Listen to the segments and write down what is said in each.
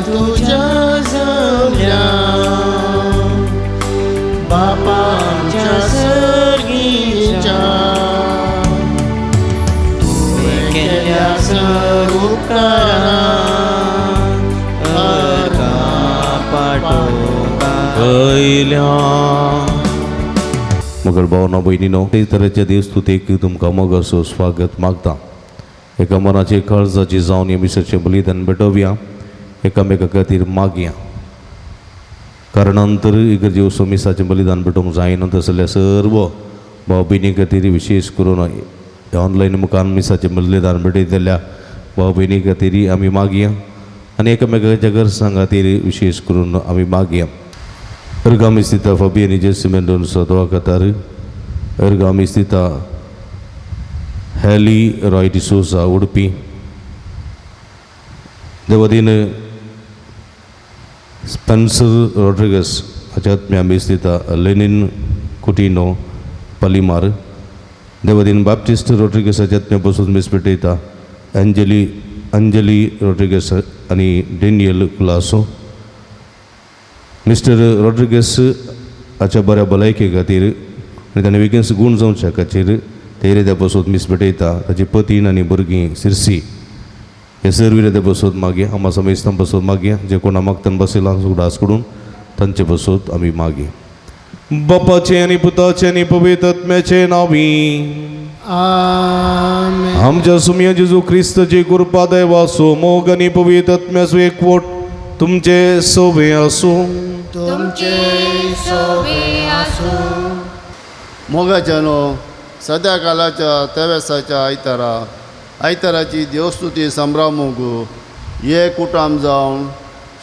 तुज्या जमल्या बापा आमच्या सर्गीच्या तुवें केल्ल्या सग उपकारांक अर्गां पाठोवपाक कयल्या. मगर भावना भयणीनो, ते तरेच्या देवस्तुतेक तुमकां मोगाचो स्वागत मागता. एका मनाचे काळजाची जावन ह्या मिसाचें बलिदान भेटोवया, एकामेका खातीर मागया. कारणान तर इगर्जे वचून मिसाचें बलिदान भेटोवंक जायना तसल्या सर्व भाव भयणी खातीर, विशेष करून ऑनलायन मुखार मिसाचें बलिदान भेटयतल्या भाव भयणी खातीर आमी मागया आनी एकामेकाच्या गरजां खातीर विशेष करून आमी मागया. अर्गामी स्थित फाबियनी जेसी मेंडोन्सा दोवा, अर्गामी स्थित हॅली रॉय डिसोजा उडपी, देवदीन स्पेन्सर रॉड्रिगस हाच्या आत्म्या स्थित Lenin Coutinho polymer, देवदीन Baptist Rodrigues हाच्या आत्म्या बसून मीस पेटयता अंजली अंजली रॉड्रिगस आनी डेनियल कुलासो. मिस्टर रॉड्रिगस हाच्या बऱ्या भलायके खातीर आनी ताणें बेगीन गूण जावच्या खातीर ते इरेद्या बसोत मीस भेटयता. ताची पतीन आनी भुरगीं सिरसी हे सर्व इरेद्या बसोत मागया. आमा समेस्तां बसोत मागया. जे कोणा मागतान बसयलां उगडास करून तांचे बसोत आमी मागया. बापाचे आनी पुताचे आनी पवित्र आत्म्याचे नांवी. आमेन. आमच्या सुमया जेजू क्रिस्ताची कृपा, देवाचो मोग आनी पवित्र आत्म्याचो एकवट तुमचे सोबे आसूं. तुमचे सोबे आसूं. मोगाच्यानो, सद्या कालाच्या तेवेसाच्या आयतारा आयताराची देवस्तुती संभ्रमूंक हे कुटाम जावन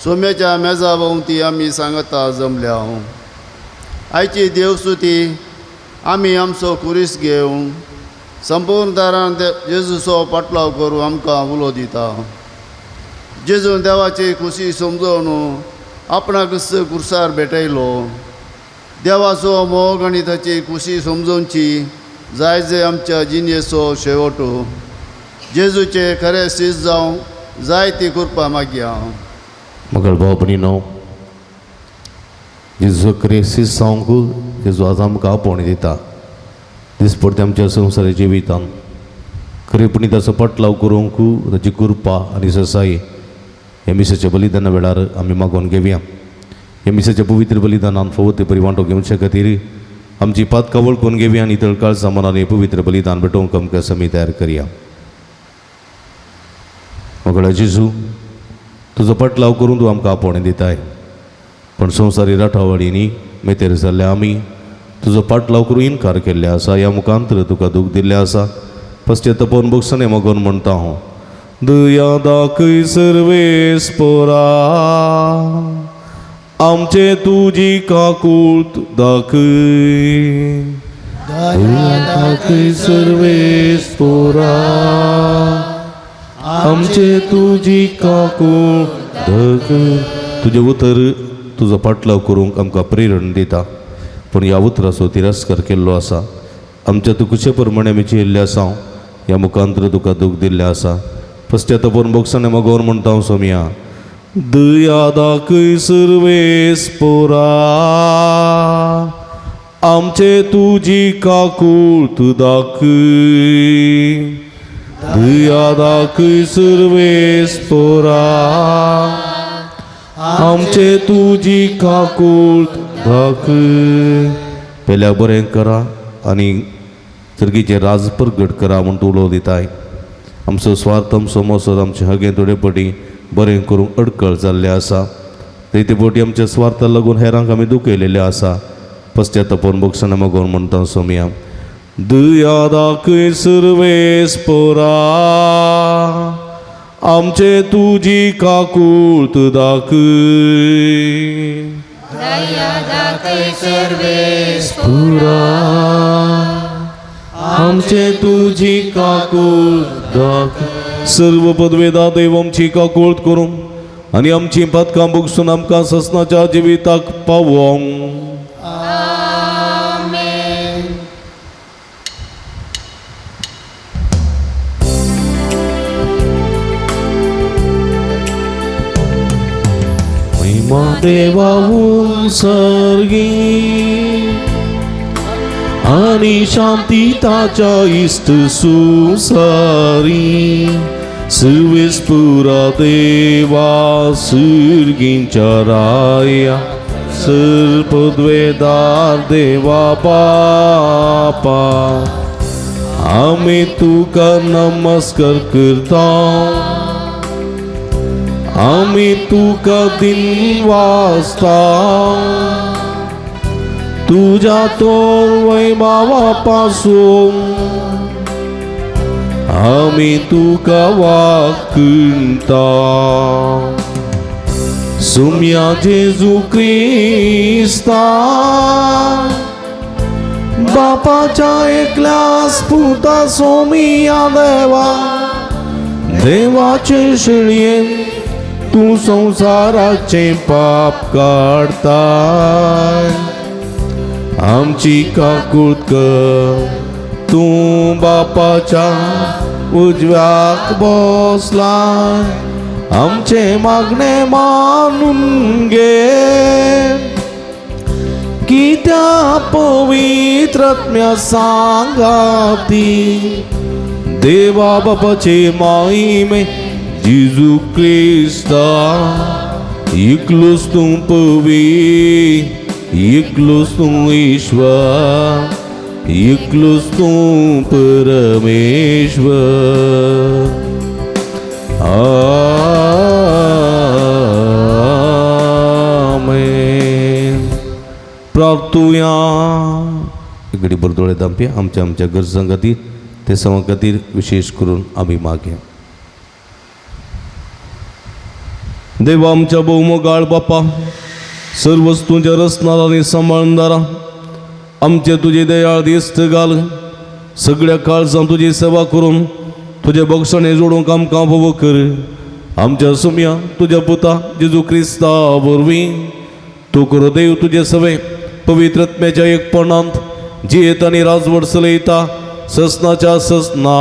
सोम्याच्या मेजा भोंवती आमी सांगता जमल्या. आयची देवस्तुती आमी आमचो कुरीस घेवन संपूर्ण दारान जेजूचो पाटलाव करूं आमकां उलो दिता. जेजून देवाची खुशी समजून आपणाक कुर्सार भेटयलो. देवाचो मोग आनी ताची खुशी समजोवची जाय जे आमच्या जिणेचो शेवट जेजूचे खरे सीस जावं जाय ती कृपा मागया. मगर भाव भयणीनो, जेजू क्रिस्ती जावंक जेजू आज आमकां आपोवणी दिता. दिसपडते आमच्या संवसारी जिवितान खरेपणी ताचो पटलाव करूंक ताची कृपा आनी ससाई ह्या मिसाच्या बलिदाना वेळार आमी मागोवन घेवया. ह्या मिसाच्या पवित्र बलिदानान फावो ते परी वांटो घेवचे खातीर आमची पातकां वळखून घेवया आनी तळकाळ मनान पवित्र बलिदान भेटोवंक आमकां समी तयार करया. मगळा जेजू, तुजो पटलाव करून तूं आमकां आपोवणें दिताय, पूण संवसारी राठावळींनी मेतेर जाल्ले आमी तुजो पाटलाव करून इनकार केल्ले आसा. ह्या मुखांतर तुका दूख दिल्लें आसा. पश्चातापान भोगसणे मगोन म्हणटा हांव, दया दाखय सर्वेस्पोरा, आमचे तुजी काकूत दाखय. दया दाखय सर्वेस्पोरा, आमचे तुजी काकूत दाखय. तुजें उतर तुजो पाटलाव करूंक आमकां प्रेरण दिता, पूण ह्या उतराचो तिरस्कार केल्लो आसा. आमच्या तुकुचे प्रमाणे आमी चियल्ले आसा. ह्या मुखांतर तुका दूख दिल्लें आसा. पश्चातापान भोगसणे मगोर म्हणटा हांव सोमया, दया दाखय सर्वेस्पोरा, आमचे तुजी काकूत दाखय. दया दाखय सर्वेस्पोरा, आमचे तुजी काकूत दाखय. पेल्या बरें करा आनी सर्गीचें राज प्रगट करा म्हूण तूं उलो दिताय. आमचो स्वार्थ, आमचो मोसद, आमचे हगें थोडे पटी बरें करूंक अडकळ जाल्लें आसा. ते पटी आमच्या स्वार्थाक लागून हेरांक आमी दुखयलेलें आसा. पश्चातापान भोगसणा मागोवन म्हणटा सोमया, दया दाखय सर्वेस्पोरा, आमचे तुजी काकूत दाखय. दया दाखय पुरा, आमचे तुजी काकूत दाखय. सर्व पदवेदा देव आमची काकूत करूं आनी आमची पातकां भोगसून आमकां ससनाच्या जिविताक पावोवंक. आमेन. देवा सर्गी आनी शांती ताच्या इश्ट सुसारी सुवेस पुरा देवा सुर्गींच्या राया सर पदवेदार देवा बापा आमी तुका नमस्कार करता आमी तुका दिन वाजता तुज्या तोर वैभावा पासून आमी तुका वाकुंता सुम्या जेजू क्रिस्ता बापाच्या एकल्यास पुता सोमिया देवा देवाचे शेळयेन तूं संवसाराचें पाप काडताय आमची काकूत कर तूं बापाच्या उजव्याक बसलाय आमचें मागणें मानून घे कित्या पवित्र आत्म्या सांगाती देवा बापाचे माईमे जेजू क्रिस्ता एकलोच तूं पवी एकलोच तूं ईश्वर एकलोच तूं परमेश्वर. आमेन. प्रार्थुया. इकडे बरदोळे दामपी आमच्या आमच्या गरजां खातीर ते समा खातीर विशेष करून आमी मागया. देवा आमच्या भोवमोगाळ बापा सर्व तुज्या रचणार आनी सांबाळदारा आमचे तुजे दयाळ दिस्त घाल सगळ्या काळजान तुजी सेवा करून तुजे बक्षणे जोडूंक आमकां भोव कर. आमच्या सुम्या तुज्या पुता जेजू क्रिस्ता वरवीं तूं करो देव तुजे सवे पवित्र आत्म्याच्या एकपणांत जियेत आनी राजवट चलयता ससनाच्या ससना.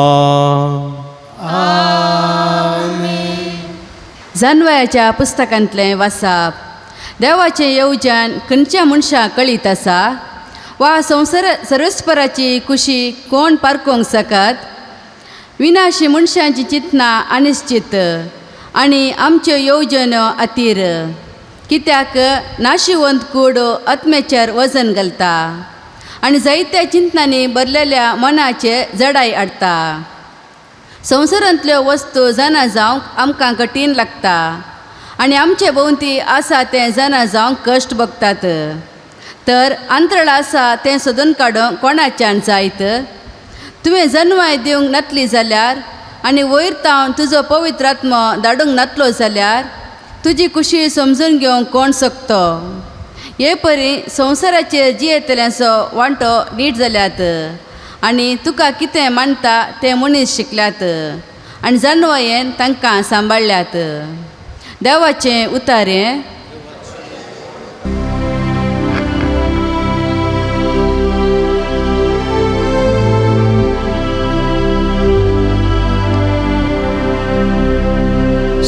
जानवयाच्या पुस्तकांतलें वासाप. देवाचें येवजण खंयच्या मनशाक कळीत आसा वा संवसार सर्वस्पराची कुशी कोण पारखूंक शकत? विनाशी मनशांची चिंतनां अनिश्चित आनी आमच्यो येवजण्यो अतीर. कित्याक नाशिवंत कूड आत्म्याचेर वजन घालता आनी जायत्या चिंतनांनी भरलेल्या मनाचे जडाय हाडटा. संवसारांतल्यो वस्तू जाणा जावंक आमकां कठीण लागता आनी आमचे भोंवती आसा तें जाणा जावंक कश्ट भोगतात. तर अंतराळ आसा तें सोदून काडूंक कोणाच्यान जायत? तुवें जनवाय दिवंक नातली जाल्यार आनी वयर तावन तुजो पवित्र आत्मो धाडूंक नातलो जाल्यार तुजी कुशी समजून घेवंक कोण शकतो? हे परी संवसाराचेर जियेतल्यांचो वांटो नीट जाल्यात आनी तुका कितें मानता तें मनीस शिकल्यात आनी जानवयेन तांकां सांबाळ्ळ्यात. देवाचें उतारें.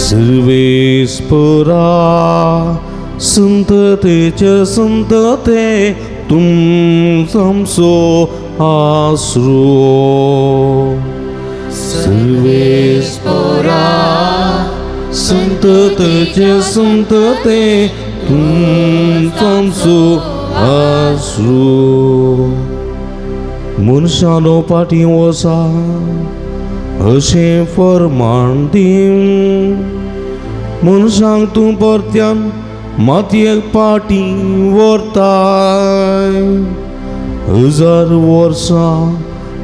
सर्वेस्परा संततेचे संतते तुमचो आसरो. सर्वेस्परा संततेचे संतते तुमचो आसरो. मनशानो फाटीं वसा अशें फर्मान दिवन मनशांक तूं परत्यान मातयेक फाटीं व्हरताय. हजार वर्सां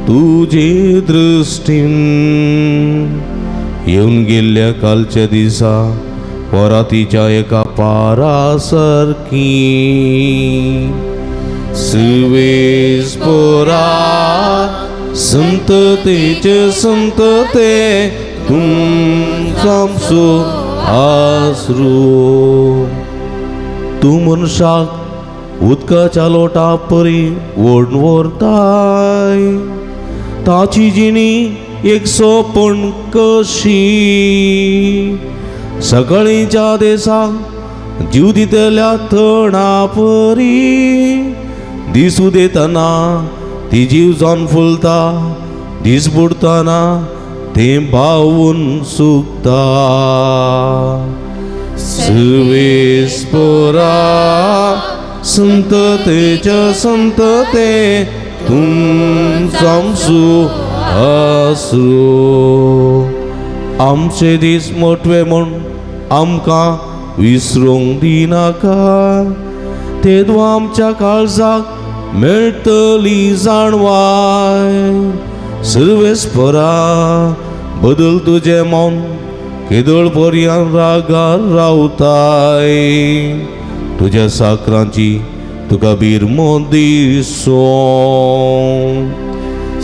तुजे दृश्टीन येवन गेल्ल्या कालच्या दिसा वरातीच्या एका पारा सारकी. सर्वेस्परा संततेचे संतते तुमचो आसरो. तूं मनशाक उदकाच्या लोटा परी ओडून व्हरताय ताची जिणी एक सोपण कशी. सकाळींच्या देसाक जीव दितल्या तणा परी दिसू दितना ती जीव जावन फुलता दीस बुडतना तें बावून सुकता. सर्वेस्पोरा संततेच्या संतते तुमचामसू आसरो. आमचे दीस मोटवे म्हूण आमकां विसरूंक दिनाका, तेदो आमच्या काळजाक मेळटली जाणवाय. सर्वेस्परा बदल तुजें मौन केदळ पर्यान रागार रावताय. तुज्या साकरांची तुका बिरमो दिसो.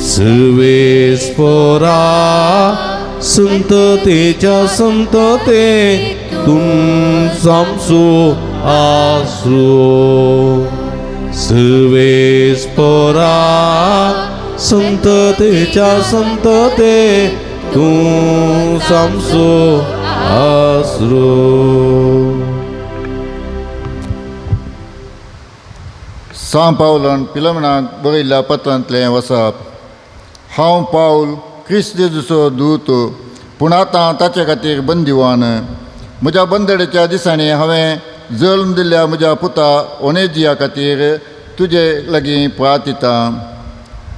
सर्वेस्परा संततेच्या संतते तुमचामसो आसरो. सर्वेस्परा संततेच्या संतते तुमचामसो आसरो. सांव पावलान पिलमणाक बरयल्ल्या पत्रांतलें वसप. हांव पावल क्रिस्त जेजूचो दूत, पूण आतां ताचे खातीर बंदिवान. म्हज्या बंदडेच्या दिसांनी हांवें जल्म दिल्ल्या म्हज्या पुता ओनेजिया खातीर तुजे लागीं प्रार्थिता.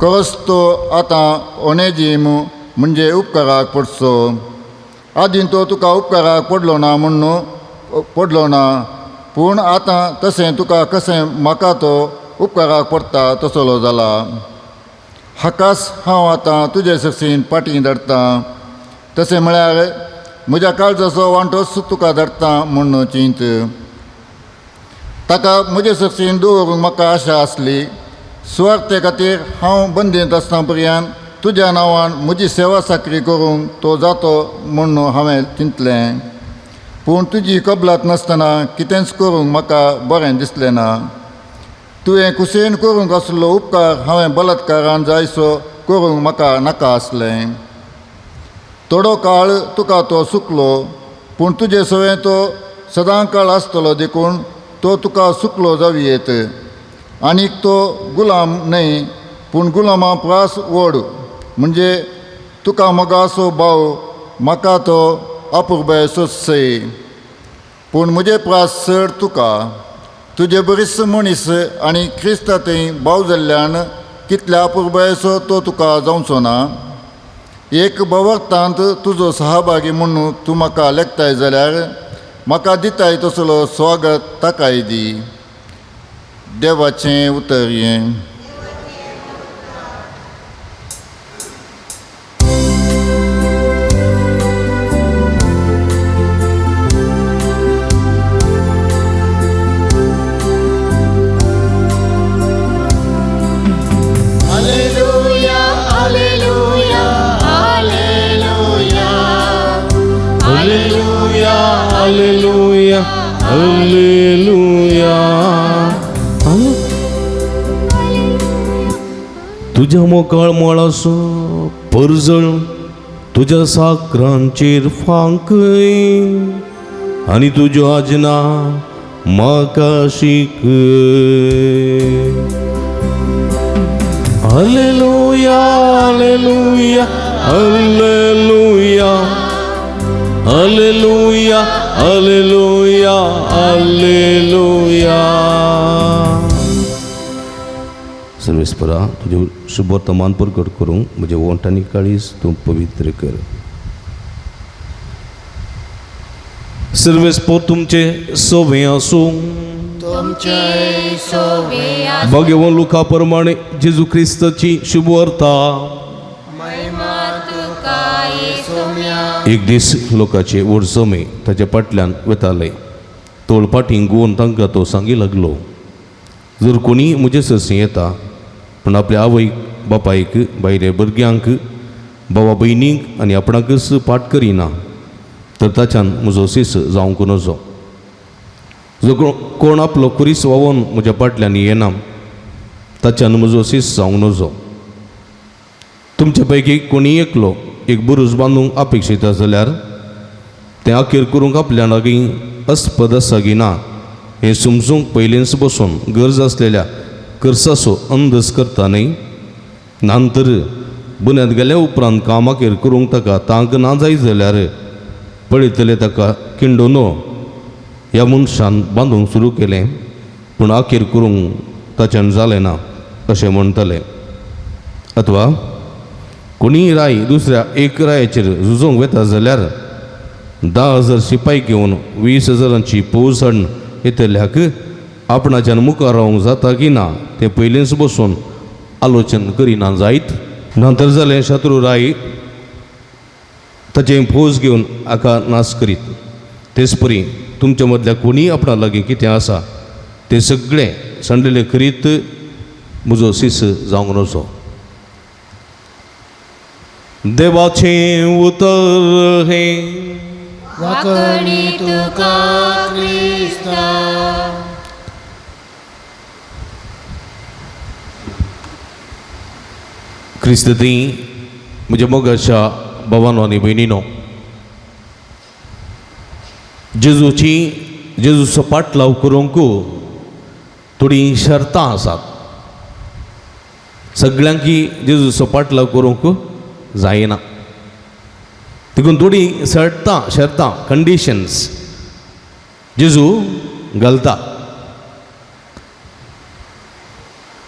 खरोच तो आतां ओनेजीम म्हणजे उपकाराक पडचो. आदीं तो तुका उपकाराक पडलो ना म्हूण पडलो ना, पूण आतां तशें तुका कशें म्हाका तो उपकाराक पडटा तसलो जाला. हाकाच हांव आतां तुजे सक्षीन पाटी धाडटा. तशें म्हळ्यार म्हज्या काळजाचो वांटोच तुका धाडटा म्हूण चिंत. ताका म्हजे सक्षीन दवरूंक म्हाका आशा आसली. सुवार्थे खातीर हांव बंदींत आसतना पर्यंत तुज्या नांवान म्हजी सेवा साकरी करूंक तो जातो म्हूण हांवें चिंतलें. पूण तुजी कबलात नासतना कितेंच करूंक म्हाका बरें दिसलें ना. तुवें कुसेन करूंक आसलो उपकार हांवें बलात्कारान जायसो करूंक म्हाका नाका आसलें. थोडो काळ तुका तो सुकलो, पूण तुजे सवें तो सदां काळ आसतलो देखून तो तुका सुकलो जावं येत. आनीक तो गुलाम न्हय, पूण गुलामा प्रास व्हड, म्हणजे तुका मोगासो भाव म्हाका तो अपुरबाय सोदसय. पूण म्हजे प्रास चड तुका तुजे बरीच मनीस आनी क्रिस्ता थंय भाव जाल्ल्यान कितल्या अपुरबायेचो तो तुका जावचो ना. एक भवर्थांत तुजो सहभागी म्हूण तूं म्हाका लेखताय जाल्यार म्हाका दिताय तसलो स्वागत ताकाय दी. देवाचें उतर हें. Alleluia, alleluia. तुज्या मोकाळ मळासो परजळ तुज्या साकरांचेर फांकय आनी तुज्यो आजना म्हाका शिकय. Alleluia, alleluia, alleluia, alleluia, alleluia, alleluia. सर्वेस्परा तुजें शुभ वर्तमान प्रगट करूंक म्हजें ओंठ आनी काळीज तूं पवित्र कर. सर्वेस्पोर तुमचे सोवे आसूं. भाग्यवान लुका प्रमाणे जेजू क्रिस्ताची शुभ वार्ता. एक दीस लोकाचे व्हड जमे ताच्या फाटल्यान वताले. तोळ फाटीं गोवन तांकां तो सांगी लागलो, जर कोणी म्हजे सरशी येता पूण आपल्या आवयक बापायक बायले भुरग्यांक भावा भयणीक आनी आपणाकच पाठ करिना तर ताच्यान म्हजो सीस जावंक नजो. जो कोण आपलो खुरीस व्हांवोन म्हज्या फाटल्यान येना ताच्यान म्हजो सीस जावंक नजो. तुमचे पैकी कोणी एकलो एक बुरूज बांदूंक अपेक्षीत जाल्यार तें अखेर करूंक आपल्या लागीं अस्पद आसा की ना हें समजूंक पयलींच बसून गरज आसलेल्या कर्साचो अंदाज करता न्ही. नंतर बुन्याद गेल्या उपरांत काम अखेर करूंक ताका तांक ना जायत जाल्यार पळयतले ताका किंडोनो ह्या मनशान बांदूंक सुरू केलें पूण अखेर करूंक ताच्यान जालें ना अशें म्हणटले. अथवा कोणीय राय दुसऱ्या एक रायाचेर झुजोंक वता जाल्यार 10,000 शिपाय घेवन 20,000 फौज हाडून येतल्याक आपणाच्यान मुखार रावंक जाता की ना तें पयलींच बसून आलोचन करिना जायत. नंतर जालें शत्रू राय ताचें फौज घेवन हाका नाश करीत. तेच परी तुमच्या मदल्या कोणीय आपणा लागीं कितें आसा तें सगळें सांडलेलें करीत म्हजो शिस जावंक नजो. देवाचें उतर हें वाकणी तुका क्रिस्ता. क्रिस्त ती म्हज्या मोगाच्या भावानो आनी भयणीनो, जेजूची जेजूचो पाटलाव करूंक थोडीं शर्तां आसात. सगळ्यांकी जेजूचो पाटलाव करूंक जायना, देखून थोडीं शर्तां कंडिशन्स जेजू घालता.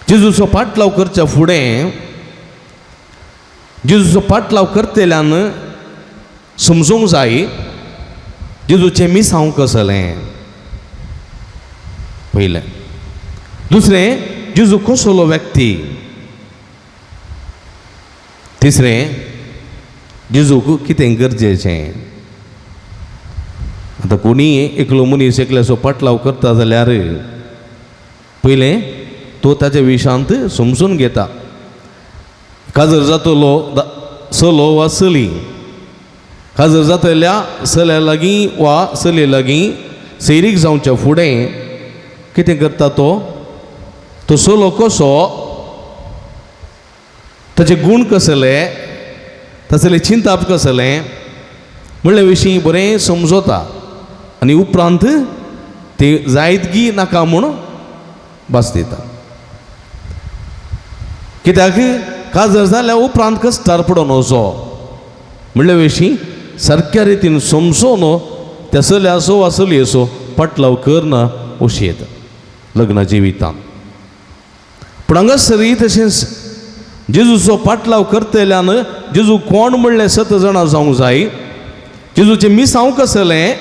जेजूचो पाटलाव करच्या फुडें जेजूचो पाटलाव करतल्यान समजूंक जाय जेजूचें मिसांव कसलें पयलें. दुसरें, जेजू कसलो व्यक्ती. तिसरें, जेजूक कितें गरजेचें. आतां कोणीय एकलो मनीस एकल्याचो पाटलाव करता जाल्यार पयलें तो ताच्या विशांत समजून घेता. काजर जातलो चलो वा चली, काजर जातल्या चल्या लागीं वा चलये लागीं सैरीक जावच्या फुडें कितें करता तो, तो चलो कसो, ताचे गूण कसले, ताचें चिंताप कसलें म्हणले विशीं बरें समजता आनी उपरांत ते जायत गी नाका म्हूण भास दिता. कित्याक काजर जाल्या उपरांत कश्टार पडोन वचो म्हणले विशीं सारक्या रितीन समजोन त्या चल्याचो वा चलयेचो पाटलाव करना अशी येता लग्न जिवितांत. पूण हांगासरय तशेंच जेजूचो पाटलाव करतल्यान जेजू कोण म्हणलें सत जाणां जावंक जाय, जेजूचें मिसांव कसलें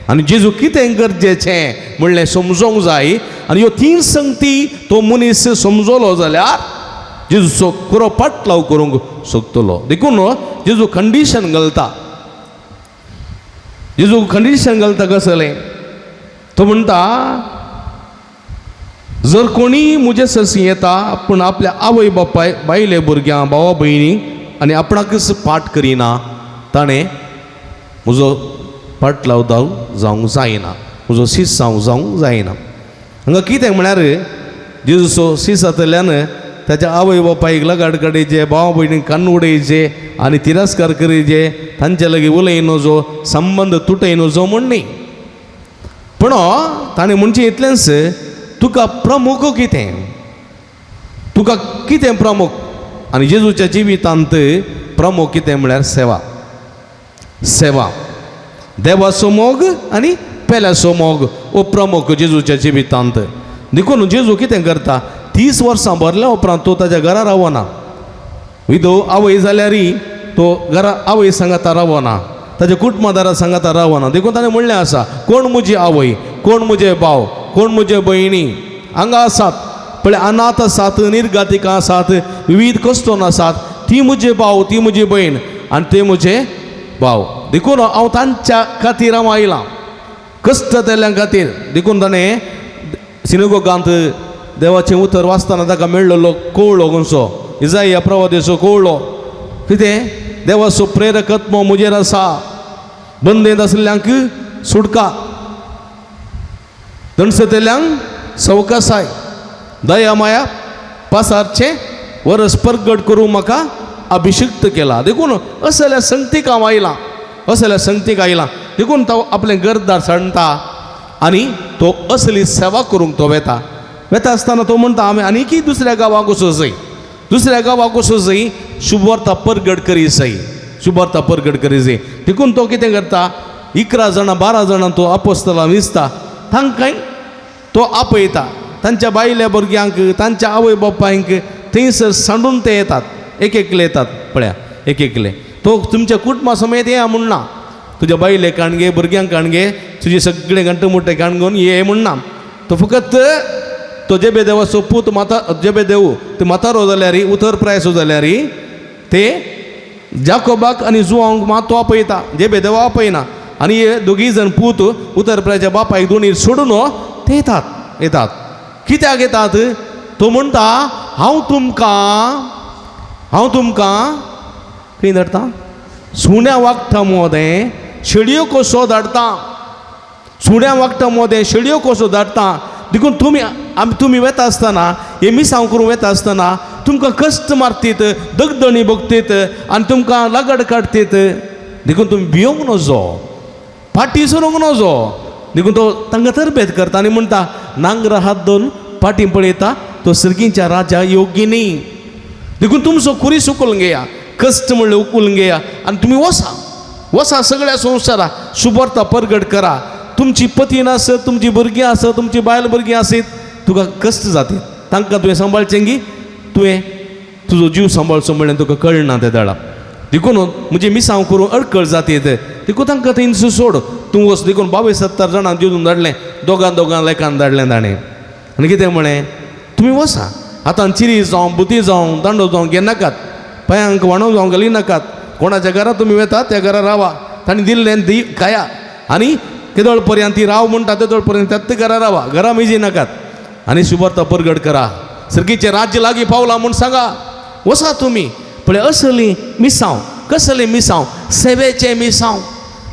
आनी जेजू कितें गरजेचें म्हणलें समजोंक जाय. आनी ह्यो तीन संगती तो मनीस समजलो जाल्यार जेजूचो खरो पाटलाव करूंक शकतलो. देखून जेजू कंडिशन घालता, जेजू कंडिशन घालता कसलें, तो म्हणटा जर कोणी म्हजे सरशी येता पूण आपल्या आवय बापाय बायले भुरग्यां भावा भयणी आनी आपणाकच पाठ करिना ताणें म्हजो पाटलाव जावंक जायना, म्हजो शिसांव जावंक जायना. हांगा कितें म्हळ्यार जेजूचो शीस जातल्यान ताच्या आवय बापायक लगाड काडयचे, भावा भयणीक कान उडयचे आनी तिरस्कार करचे, तांचे लागीं उलय नजो, संबंद तुटय नजो म्हूण न्ही. पूण ताणें म्हणचें इतलेंच, तुका प्रमुख कितें, तुका कितें प्रमुख. आनी जेजूच्या जिवितांत प्रमुख कितें म्हळ्यार सेवा. सेवा, देवाचो मोग आनी पेल्याचो मोग हो प्रमुख जेजूच्या जिवितांत. देखून जेजू कितें करता, 30 वर्सां भरल्या उपरांत तो ताच्या घरा रावना. विधव आवय जाल्यारय तो घरा आवय सांगाता रावना, ताच्या कुटुंबादारा सांगाता रावना. देखून ताणें म्हणलें आसा, कोण म्हजी आवय, कोण म्हजे भाव, कोण म्हजे भयणी हांगा आसात, पळय अनाथ आसात, निर्गातिकां आसात, विविध कश्टोन आसात, ती म्हजे भाव, ती म्हजी भयण आनी ते म्हजे भाव. देखून हांव तांच्या खातीर हांव आयलां, कश्ट जाल्ल्यां खातीर. देखून ताणें सिनेगोगांत देवाचें उतर वाचतना ताका मेळ्ळो कोवळो खंयचो, इजाया प्रवादेचो कोवळो. कितें, देवाचो प्रेरक आत्मो म्हजेर आसा, बंदेंत आशिल्ल्यांक सुटका, दणसतेल्यांक सवकासाय, दया माया पासारचें वरस परगट करूंक म्हाका अभिशिक्त केला. देखून असल्या संगतीक हांव आयलां, असल्या संगतीक आयलां. देखून तो आपलें घरदार सांडटा आनी तो असली सेवा करूंक तो वेता. वेता आसतना तो म्हणटा आमी आनीकय दुसऱ्या गांवाक वचूं जाय, दुसऱ्या गांवाक वचूं जाय, शुभवार्ता परगट करी जाय, शुभवार्ता परगट करी जाय. देखून तो कितें करता, 11 जाणां 12 जाणां तो आपोस्तलां विसता, तांकांय तो आपयता. तांच्या बायल्या भुरग्यांक, तांच्या आवय बापायंक थंयसर सांडून ते येतात, एक एकले येतात. पळया एक एकले तो तुमच्या कुटुंबा समेत येया म्हणना, तुज्या बायले काणगे भुरग्यांक काणगे तुजे सगळे घंटे मोठे काणगोन ये म्हणना. तो फकत तो जेबे देवाचो पूत माता जेबे देव ते म्हातारो जाल्यार उतर प्रायसो जाल्यार ते जाकोबाक आनी जुवांक मात तो आपयता, जेबे देवा आपयना. आनी हे दोगीय जाण पूत उतर प्रायच्या बापायक दोनी सोडून ते येतात. येतात कित्याक येतात? तो म्हणटा हांव तुमकां, हांव तुमकां खंय धाडटा? सुण्या वागता मोदें शेडयो कसो धाडटा, सुण्या वागता मोदें शेडयो कसो धाडटा. देखून तुमी आमी तुमी वेता आसतना हे मिसांव करूंक वेता आसतना तुमकां कश्ट मारतीत, दगदणी भोगतीत आनी तुमकां लागड काडटीत. देखून तुमी भियोंक नजो, फाटीं सरूंक नजो. देखून तो तांकां तरबेत करता आनी म्हणटा नांगरा हात दोन फाटीं पळयता तो सर्गींच्या राजा योग्य न्ही. देखून तुमचो खुरीस उखलून घेया, कश्ट म्हणलें उखलून घेया आनी तुमी वसा, वसा सगळ्या संवसारा शुभवार्ता परगट करा. तुमची पतीन आसत, तुमची भुरगीं आसत, तुमची बायल भुरगीं आसत, तुका कश्ट जातीत, तांकां तुवें सांबाळचें गी, तुवें तुजो जीव सांबाळचो म्हणल्यार तुका कळना ते दळा. देखून म्हजें मिसांव करून अडकळ जातीत, देखून तांकां थंय सोड, तूं वच. देखून 22 जाणां दिवन धाडलें, दोगां दोगां लेखान धाडलें ताणें. आनी कितें म्हळें, तुमी वसा, आतां चिरी जावं बुती जावं दांडो जावं घेनाकात, पांयांक वाणो जावं घाली नाकात, कोणाच्या घरा तुमी वेतात त्या घरा रावा, तांणी दिल्लें दी खाया आनी केदोळ पर्यंत ती राव म्हणटा तेदोळ पर्यंत त्याच घरा रावा, घरा मेजी नाकात आनी शुभवार्ता परगट करा, सर्गीचें राज्य लागीं पावलां म्हूण सांगा, वसा तुमी. पळय असली मिसांव, कसलें मिसांव? सेवेचें मिसांव,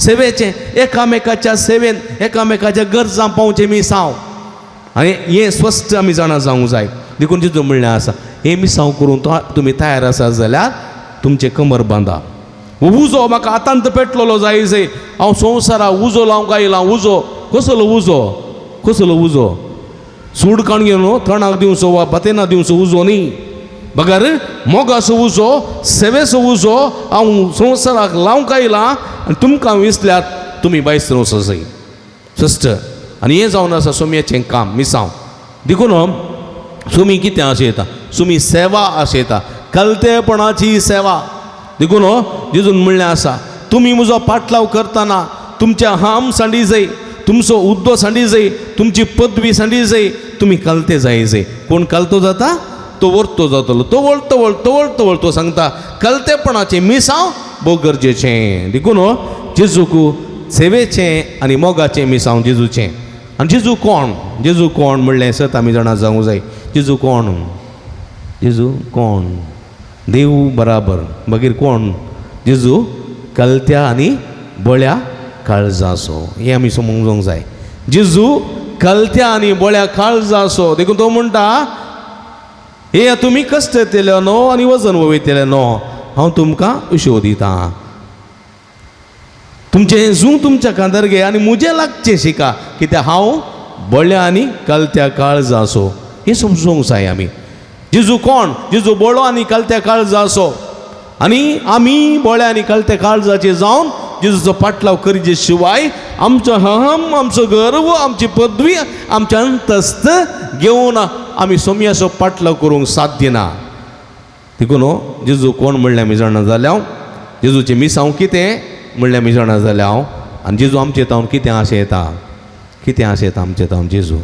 सेवेचें, एकामेकाच्या सेवेन एकामेकाच्या गरजां पावचें मिसांव. आनी हें स्वस्थ आमी जाणा जावंक जाय. देखून तितून म्हणलें आसा, हें मिसांव करून तो तुमी तयार आसा जाल्यार तुमचें कमर बांदा. उजो म्हाका आतांत पेटलेलो जाय जाय, हांव संवसारा उजो लावंक आयला. उजो कसलो उजो? कसलो उजो? सूड काण घेवन तणाक दिवचो वा भातेना दिवचो उजो न्ही, बगर मोगाचो उजो, सेवेचो उजो हांव संवसाराक लावंक आयला आनी तुमकां विसल्यार तुमी भायस वचो जाय स्वस्थ. आनी हें जावन आसा सोमयाचें काम मिसांव. देखून सुमी कितें आशयता? सुमी सेवा आशयता, कलतेपणाची सेवा. देखून जेजून म्हणलें आसा, तुमी म्हजो पाटलाव करतना तुमच्या हाम सांडी जाय, तुमचो उद्दो सांडी जाय, तुमची पदवी सांडी जाय, तुमी कलते जाय जाय. कोण कलतो जाता तो वर्तो जातलो, तो वळतो वळतो वळतो वळतो सांगता कलतेपणाचें मिसांव भोव गरजेचें. देखून जेजूक सेवेचें आनी मोगाचें मिसांव जेजूचें. आनी जेजू कोण? जेजू कोण म्हणलें सत आमी जाणा जावंक जाय. जेजू कोण? जेजू कोण? देव बराबर मागीर कोण? जेजू कलत्या आनी बळ्या काळजाचो. हें आमी समजूंक जाय. जेजू कलत्या आनी बळ्या काळजाचो. देखून तो म्हणटा, हे तुमी कश्ट येतले न्हू आनी वजन वयतले न्हू, हांव तुमकां उशो दितां. तुमचें जूं तुमच्या खांदार घे आनी म्हजें लागचें शिका, कित्याक हांव बळ्या आनी कलत्या काळजाचो. हें समजूंक जाय आमी. जेजू कोण? जेजू बळो आनी कलत्या काळजाचो. आनी आमी बळ्या आनी कलत्या काळजाचे जावन जेजूचो पाटलाव करीचे शिवाय आमचो अहम, आमचो गर्व, आमची पदवी, आमचें अंतस्त घेवन आमी सोमयाचो पाटलाव करूंक साध्य ना. देखून जेजू कोण म्हणलें आमी जाणा जाल्या, जेजूचें मिसांव कितें म्हणलें आमी जाणा जाल्या हांव, आनी जेजू आमचे तावन कितें आशयता, कितें आशयता आमचे तावन जेजू.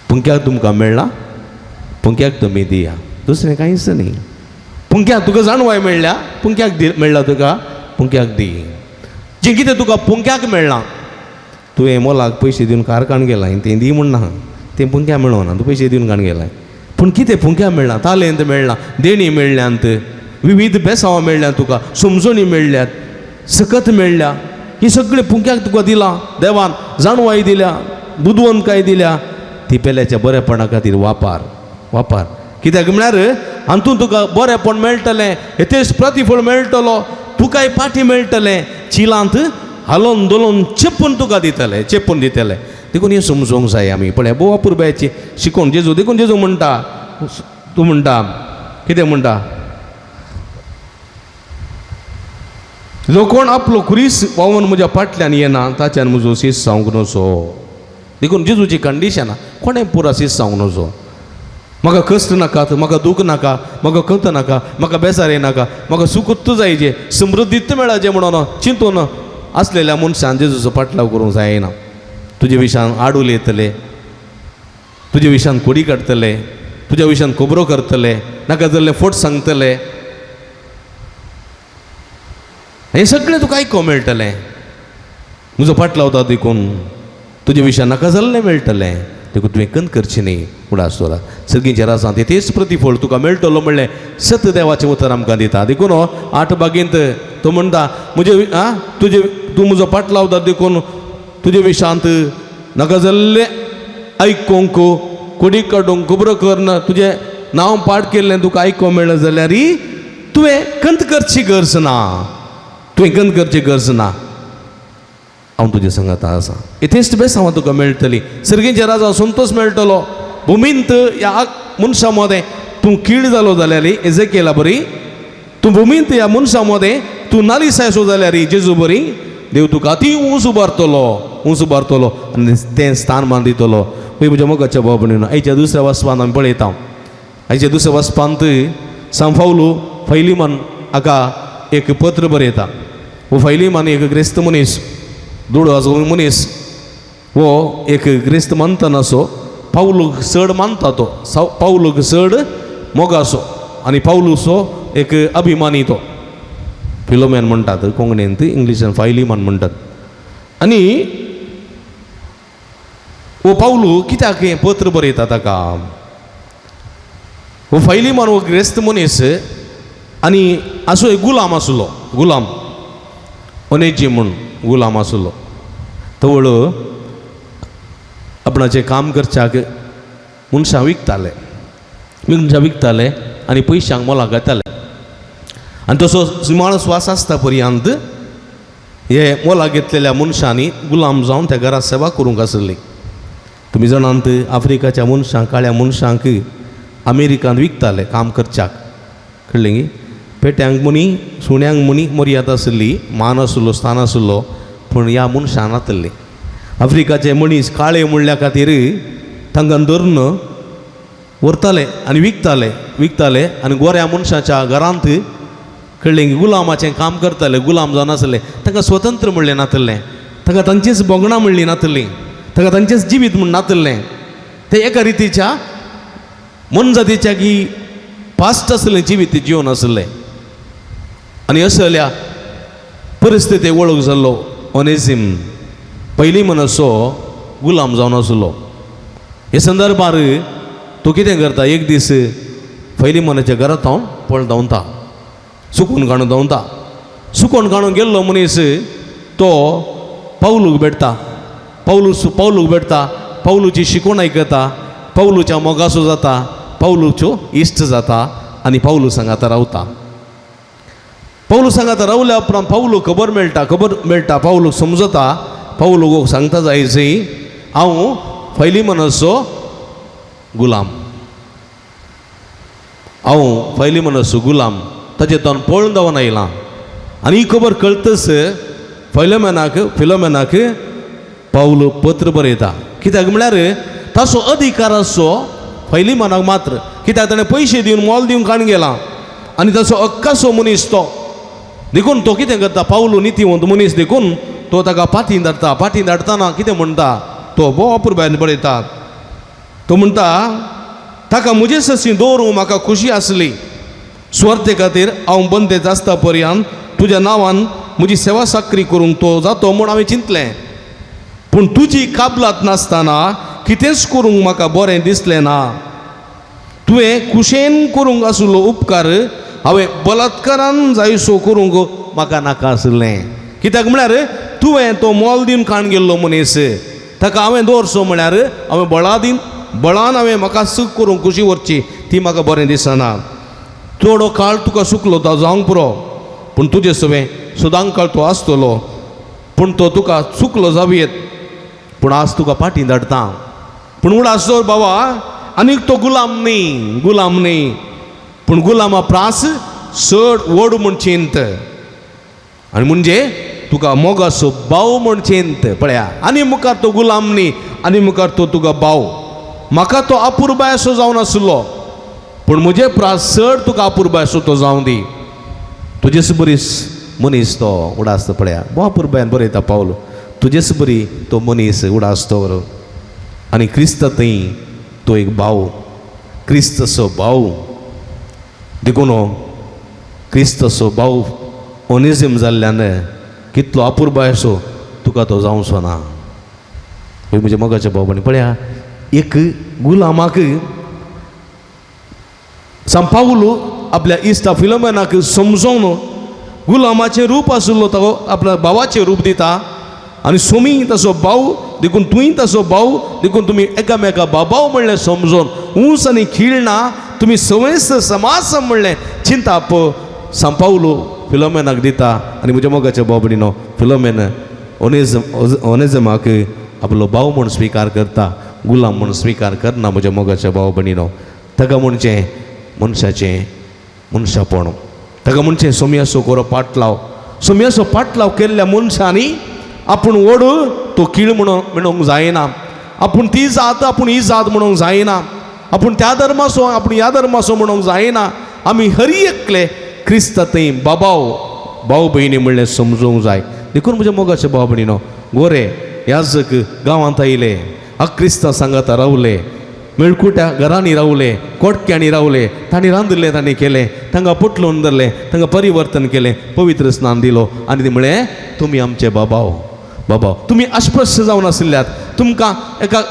पुंक्याक तुमकां मेळ्ळा, पुंक्याक तुमी दिया, दुसरें कांयच न्ही. पुंक्याक तुका जाणवाय मेळ्ळ्या, पुंक्याक दी मेळ्ळा तुका, पुंक्याक दी. जें कितें तुका पुंक्याक मेळ्ळां, तुवें मोलाक पयशे दिवन कार काण गेलाय तें दी म्हण ना, तें पुंक्या मेळना, तूं पयशे दिवन काण गेलाय. पूण कितें पुंक्या मेळ्ळां? तालेंत मेळ्ळां, देणी मेळ्ळ्यांत, विविध बेसांवां मेळ्ळ्यात तुका, समजणी मेळ्ळ्यात, सकत मेळ्ळ्या. ही सगळें पुंक्याक तुका दिलां देवान, जाणवाय दिल्या, बुदवंतकाय दिल्या, ती पेल्याच्या बरेपणा खातीर वापार वापार. कित्याक म्हळ्यार हातूंत तुका बरेपण मेळटलें, हेतेच प्रतिफळ मेळटलो, तुकाय पाठी मेळटलें. चिलांत हालोवन धोलोवन चेपून तुका दितले, चेपून दितले. देखून हें समजोंक जाय आमी. पळय भोव अपुरबायेची शिकोवन जेजू. देखून जेजू म्हणटा, तूं म्हणटा कितें म्हणटा, जो कोण आपलो खुरीस वावन म्हज्या फाटल्यान येना ताच्यान म्हजो शीस जावंक नजो. देखून जेजूची कंडिशन कोणें पुरा शीस जावंक नजो. म्हाका कश्ट नाकात, म्हाका दूख नाका, म्हाका खंत नाका, म्हाका बेजार नाका, म्हाका सुखूच जायचे, समृद्धीत मेळाचें म्हणून चिंतून आसलेल्या मनशान जेजूचो पाटलाव करूंक जायना. तुजे विशान आड उलयतले, तुजे विशान कोडी काडटले, तुज्या विशान खबरो करतले, नाका जाल्ले फोट सांगतले, हें सगळें तुका आयकूंक मेळटलें. म्हजो पाटलावता देखून तुजे विशान नाका जाल्लें मेळटलें. देखून तुवें खंत करची न्ही. उडास दवरा सर्गींच्या राजांत तेच प्रतिफळ तुका मेळटलो म्हणलें सत देवाचें उतर आमकां दिता. देखून 8 बागेंत तो म्हणटा म्हजे आं तुजे तूं म्हजो पाटलावता देखून तुजे विशांत नाका जाल्लें आयकूंक कोडी काडूंक खबरो करना तुजें नांव पाड केल्लें तुका आयकूंक मेळ्ळें जाल्यार तुवें खंत करची गरज ना, तुवें खंत करची गरज ना. हांव तुजे सांगाता आसा, इथेच बेस हांव तुका मेळटली. सर्गींच्या राजा संतोश मेळटलो. भुमींत ह्या मनशां मदें तूं कीड जालो जाल्यार एजेकेला बरी, तूं भुमींत ह्या मनशां मदें तूं नालिसायसो जाल्यार जेजू बरी, देव तुका ती ऊंच उबारतलो, ऊंच उबारतलो आनी तें स्थान मान दितलो. पळय म्हज्या मोगाच्या भाव भयणीनो, आयच्या दुसऱ्या वाचपांत आमी पळयता. आयच्या दुसऱ्या वाचपांत सांत पावलू फैलिमन हाका एक पत्र बरयता. हो फैलिमन एक क्रिस्त मनीस, दुडो आसो मनीस, हो एक क्रिस्त मानतनासो पावलूक चड मानता तो, पावलूक चड मोगासो आनी पावलूचो एक अभिमानी तो. फिलोमेन म्हणटात कोंकणींत, इंग्लिशान फायलिमन म्हणटात. आनी हो पावलू कित्याक हें पत्र बरयता ताका? हो फायलिमन हो ग्रेस्त मनीस आनी असो एक गुलाम आसलो, गुलाम ओनेजी म्हूण गुलाम आसलो. तवळ आपणाचें काम करच्याक मनशां विकताले, मनशां विकताले आनी पयशांक मोलाक घेताले. आनी तसो सुमार स्वास आसता पर्यंत हे मोलाक घेतलेल्या मनशांनी गुलाम जावन त्या घरा सेवा करूंक आसली. तुमी जाणांत आफ्रिकाच्या मनशांक, काळ्या मनशांक अमेरिकांत विकताले काम करच्याक, कळ्ळें न्ही? पेट्यांक म्हणी सुण्यांक म्हणी मर्याद आसली, मान आसलो, स्थान आसलो, पूण ह्या मनशां नातल्ली. आफ्रिकाचे मनीस काळे म्हणल्या खातीर तांकां धरून व्हरताले आनी विकताले, विकताले आनी गोऱ्या मनशाच्या घरांत, कळ्ळें, गुलामाचें काम करताले. गुलाम जावन आसले, तांकां स्वतंत्र म्हणलें नातल्लें, तांकां तांचीच भोगणां म्हणलीं नातल्लीं, तांकां तांचेंच जिवीत म्हूण नातल्लें. ते एका रितीच्या मनजातीच्या की पास्ट आसलें जिवीत जिवन आसलें. आनी असल्या परिस्थिती वळख जाल्लो ओनेझीम पयलीं मनसो गुलाम जावन आसलो. हे संदर्भार तो कितें करता, एक दीस पयलीं मनाच्या घरांत हांव पळ धांवता, सुकून काडून धांवता. सुकोन काडून गेल्लो मनीस तो पावलूक भेटता, पावलू पावलूक भेटता, पावलूची शिकवण आयकता, पावलूच्या मोगासो जाता, पावलूच्यो इश्ट जाता आनी पावलू सांगाता रावता. पावलू सांगाता रावल्या उपरांत पावलू खबर मेळटा, खबर मेळटा, पावलूक समजता, पावलू सांगता जायची हांव फैलिमनाचो गुलाम, हांव फैलिमनाचो गुलाम, ताचे तोंड पळून धांवन आयलां. आनी ही खबर कळतच फैलोमेनाक फिलोमेनाक पावलू पत्र बरयता. कित्याक म्हळ्यार ताचो अधिकार आसचो फैलिमनाक मात्र, कित्याक ताणें पयशे दिवन मोल दिवन काण गेला आनी ताचो हक्काचो मनीस तो. देखून तो कितें करता, पावलू नितीवंत मनीस देखून तो ताका पातीन धाडटा. पातीन धाडटना कितें म्हणटा तो भोव अपुरबायेन बरयता. तो म्हणटा ताका म्हजे सशी दवरूंक म्हाका खुशी आसली, सुवार्थे खातीर हांव बंदेच आसता पर्यंत तुज्या नांवान म्हजी सेवा साकरी करूंक तो जातो म्हूण हांवें चिंतलें, पूण तुजी काबलात नासतना कितेंच करूंक म्हाका बरें दिसलें ना. तुवें खुशेन करूंक आसलो उपकार हांवें बलात्कारान जायसो करूंक म्हाका नाका आसलें. कित्याक म्हळ्यार तुवें तो मोल दिवन काण गेल्लो मनीस, ताका हांवें दवरचो म्हळ्यार हांवें बळा दिवन बळान हांवें म्हाका सूख करूंक खुशी व्हरची ती म्हाका बरें दिसना. थोडो काळ तुका सुकलो तो जावंक पुरो, पूण पूण तुजे सवें सदांकाळ तो आसतलो. पूण तो तुका चुकलो जावयेत, पूण आज तुका पाटी धाडटा. पूण उडास दवर बाबा, आनीक तो गुलाम न्ही, गुलाम न्ही, पूण गुलामा प्रास चड व्हड म्हूण चिंत. आनी म्हणजे तुका मोगाचो भाव म्हूण चिंत. पळया, आनी मुखार तो गुलाम न्ही, आनी मुखार तो तुका भाव. म्हाका तो अपुरबाय असो जावन आसलो, पूण म्हजे प्रास चड तुका अपुरबाय असो तो जावं दी. तुजेच बरी मनीस तो उडास पळया, भोव अपुरबायन बरयता पावलो, तुजेच बरी तो मनीस उडास दवर. आनी क्रिस्त थंय तो एक भाव, क्रिस्तचो भाव. देखून क्रिस्तचो भाव ओनेझीम जाल्ल्यान कितलो अपुरबाय असो तुका तो जावचो ना. म्हज्या मोगाच्या भाव भयणी, पळया एक गुलामाक सांत पावलो आपल्या इश्टा फिलोमेनाक समजोवन गुलामाचें रूप आशिल्लो तो आपल्या भावाचें रूप दिता. आनी सोमी ताचो भाव, देखून तुंय ताचो भाव, देखून तुमी एकामेका बाबाव म्हणलें समजोन ऊंच आनी खीळ ना, तुमी सवयस समाज म्हणलें चिंताप सांत पावलो फिलोमेनाक दिता. आनी म्हज्या मोगाच्या भाव भयणीनो, फिलोमेन ओनेझमाक आपलो भाव म्हूण स्विकार करता, गुलाम म्हूण स्विकार करना. म्हज्या मोगाच्या भाव भयणीनो, ताका म्हणचें मनशाचें मनशापण, ताका म्हणचें सोम्याचो कोरो पाटलाव. सोम्याचो पाटलाव केल्ल्या मनशांनी आपूण व्हड तो खीळ म्हणून म्हणूंक जायना, आपूण ती जात आपूण ही जात म्हणूंक जायना, आपूण त्या धर्माचो आपूण ह्या धर्माचो म्हणूंक जायना. आमी हरी एकले क्रिस्ता थंय बाबाव भाव भयणी म्हणलें समजूंक जाय. देखून म्हज्या मोगाच्या भाव भयणीनो, गोरे याजक गांवांत आयले, अक्रिस्ता सांगाता रावले, मेळकुट्या घरांनी रावले, कोटक्यांनी रावले, तांणी रांदिल्लें तांणी केलें, तांकां पोटलोवन धरलें, तांकां परिवर्तन केलें, पवित्र स्नान दिलो. आनी ती म्हळें तुमी आमचे बाबाव बाबा, तुमी अस्पृश्य जावन आशिल्ल्यात, तुमकां एका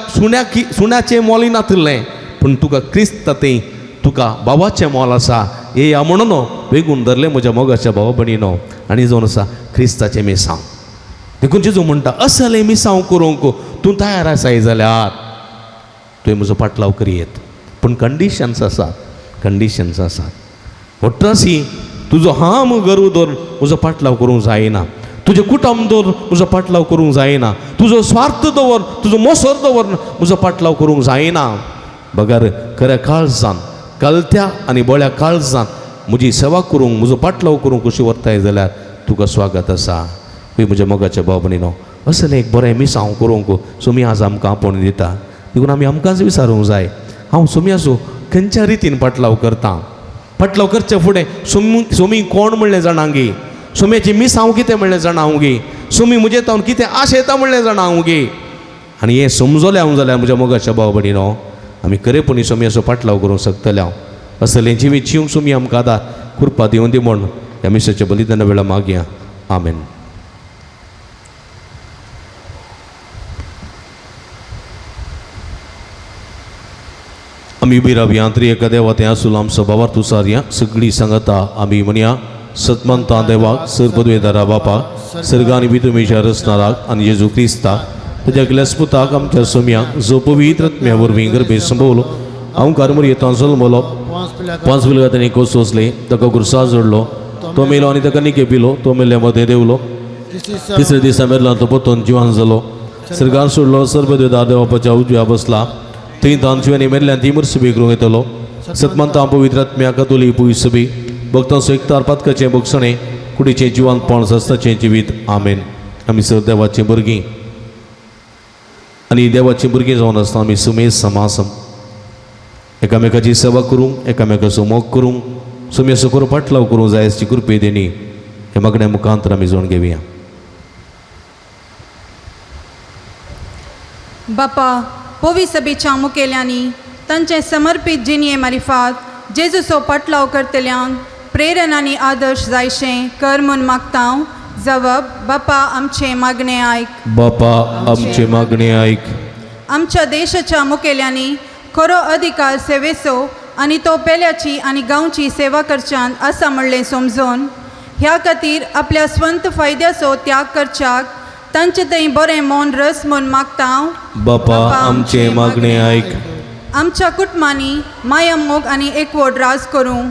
सुण्याचें मोल नातिल्लें, पूण तुका क्रिस्त थंय तुका बाबाचें मोल आसा. येया म्हणून वेगून धरलें म्हज्या मोगाच्या भावा भयणीनो. आनी जावन आसा क्रिस्ताचें मिसांव. देखून जेजू म्हणटा असलें मिसांव करूंक तूं तयार आसाय जाल्यार तुवें म्हजो पाटलाव करयेत, पूण कंडिशन्स आसात, कंडिशन्स आसात. वट्रासी तुजो हाम गर्व दवर म्हजो पाटलाव करूंक जायना, तुजें कुटुंब दवर म्हजो पाटलाव करूंक जायना, तुजो स्वार्थ दवर, तुजो मोसर दवर म्हजो पाटलाव करूंक जायना. बगर खऱ्या काळजान, कलत्या आनी बळ्या काळजान म्हजी सेवा करूंक, म्हजो पाटलाव करूंक कशी व्हरताय जाल्यार तुका स्वागत आसा. हय म्हज्या मोगाच्या भाव भयणीनो, असलें एक बरें मिसांव करूंक सोमी आज आमकां आपोवन दिता. देखून आमी आमकांच विचारूंक जाय, हांव सोम्याचो खंयच्या रितीन पाटलाव करता. पाटलाव करचे फुडें सोमी सोमी कोण म्हणलें जाणा गे, सोम्याची मिसांव कितें म्हणलें जाणा हांव गे, सोमी म्हजे तावन कितें आश येता म्हणलें जाणा हांव गे. आनी हें समजलें हांव जाल्यार म्हज्या मोगाच्या भाव भयणीनो, आमी खरेपणी सोम्याचो पाटलाव करूंक शकतले. हांव असलें जिवीत जिवंक सोमी आमकां आदार कृपा दिवन दी म्हूण ह्या मिसाच्या बलिदाना वेळार मागया. आमेन. आमी उबी रावया. त्रिएका देवा तें आसूल आमचो भावार्थ उसारया. सगळीं सांगता आमी म्हणया, सतमंता देवाक सर पदवेदारा बापा सर्गानी बितुमीच्या रचणाराक आनी जेजू क्रिस्ताक ताज्या ग्लेसपुताक आमच्या सोम्याक जो पवित्र आत्म्या वरवीं गर्भे संभवलो, हांव मरयेतां जल्मलो, 5 विलगा ताणें कोसोसले, ताका गुरसा जोडलो, तो मेलो आनी ताका निके पिलो, तो मेल्ल्या मदें देवलो, तिसऱ्या दिसा मेरला तो पोतून जिवान जालो, सर्गान सोडलो, सर्वदेवदार देवापाच्या उजव्या बसला, थंय तांची मेल्ल्यान ती मुरसुबी करूंक येतलो. सतमंता पवित्र आत्म्या कतोली पुयसबी भक्तांचो एकतार पातकाचें भोगसणें कुडीचें जिवानपण सस्ताचें जिवीत. आमेन. आमी सर देवाचीं भुरगीं आनी देवाचीं भुरगीं जावन आसतना आमी सुमेज समासम एकामेकाची सेवा करूंक, एकामेकाचो मोग करूंक, सुमेसो करूं पाटलाव करूंक जाय अशी कृपे देणी हे मागण्या मुखांतर आमी जोड घेवया. बापा पोवी सभेच्या मुखेल्यांनी तांचे समर्पीत जिणये मारिफात जेजूचो पाटलाव करतल्यांक प्रेरणा आनी आदर्श जायशें कर म्हूण मागता. जवाब बापा आमचें मागणें आयक. बापा आमचें मागणें आयक. आमच्या देशाच्या मुखेल्यांनी खरो अधिकार सेवेचो आनी तो पेल्याची आनी गांवची सेवा करच्यान आसा म्हणलें समजून ह्या खातीर आपल्या स्वंत फायद्याचो त्याग करच्याक तांचे थंय बरें मौन रस म्हूण मागता. बापा आमचें मागणें आयक. आमच्या कुटुंबांनी माया मोग आनी एकवट राज करूं,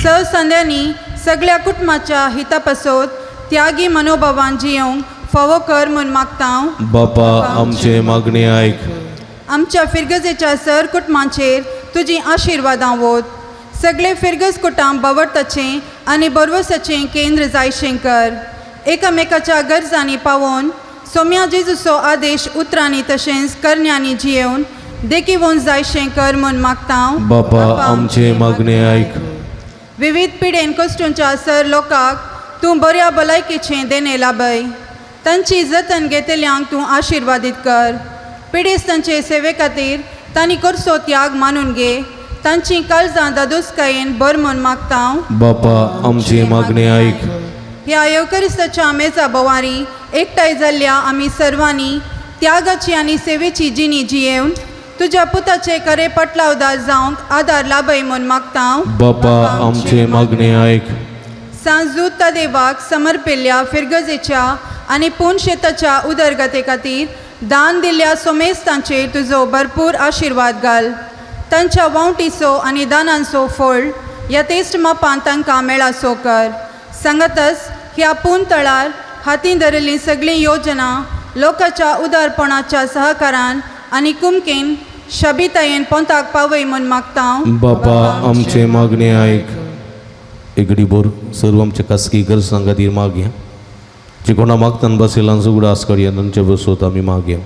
स संद्यांनी सगळ्या कुटुंबाच्या हिता पासत त्यागी मनोभावान जियोंक फावो कर म्हूण मागता. बापा आमचे मागणे आयक. आमच्या फिरगजेच्या सर कुटुंबांचेर तुजी आशिर्वादां वोत. सगळे फिरगज कुटां बवडताचें आनी बरवसाचें केंद्र जायशें कर. एकामेकाच्या गरजांनी पावोवन सोम्या जेजूचो आदेश उतरांनी तशेंच करण्यांनी जियेवन देखीवन जायशें कर म्हूण मागता. बापा आमचे मागणे आयक. विविध पिडेन कश्टूंच्या सर लोकांक तूं बऱ्या भलायकेचें देणें लाभय. तांची जतन घेतल्यांक तूं आशिर्वादीत कर. पिडेस्तांचे सेवे खातीर तांणी करचो त्याग मानून घे. तांची काळजां दादोसकायेन भर म्हूण मागता. बापा आमचे मागणे आयक. ह्या येवकरिस्ताच्या मेजा भोवारी एकठांय जाल्ल्या आमी सर्वांनी त्यागाची आनी सेवेची जिणी जियेवन तुज्या पुताचे खरे पटलावदार जावंक आदार लाभय म्हूण मागता. बापा आमचे मागणे आयक. सांजूता देवाक समर्पिल्ल्या फिरगजेच्या आनी पूण शेताच्या उदरगते खातीर दान दिल्ल्या सोमेस्तांचेर तुजो भरपूर आशिर्वाद घाल. तांच्या वावटीचो आनी दानांचो फळ ह्या तेस्ट मापान तांकां मेळासो कर. सांगतच ह्या पूण तळार हातीन धरिल्ली सगळीं योजना लोकांच्या उदारपणाच्या सहकारान आनी कुमकेन शबितायेन पोंताक पावय म्हूण मागता. बापा आमचे मागणे आयक. एगडी बोर सर्व आमच्या खासगी गरजां खातीर मागया. जे कोणा मागतान बसयलां उगडास करया, तांचे बसोत आमी मागया.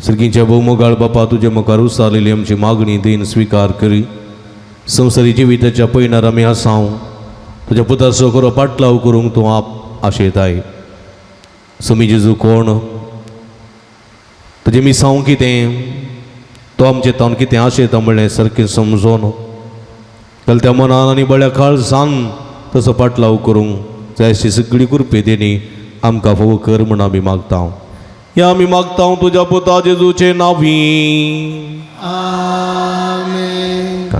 सर्गीच्या भोवमोगाळ बापा, तुजे मुखार उसारलेली आमची मागणी देन स्विकार करी. संवसारी जिविताच्या पयणार आमी आसाव, तुज्या पुताचो खरो पाटलाव करूंक तूं आप आशेताय. समी जेजू कोण, तुजें मिसांव कितें, तो आमचें तावन कितें आशेता म्हणलें सारकें समजोन त्या मनान आनी बळ्या काळजान तसो पाटलाव करूंक जाय अशी सगळी कृपे देणी आमकां फावो कर म्हूण आमी मागता. ह्या आमी मागता तुज्या पुता जेजूचे नांवी. ಆಮೇನ್.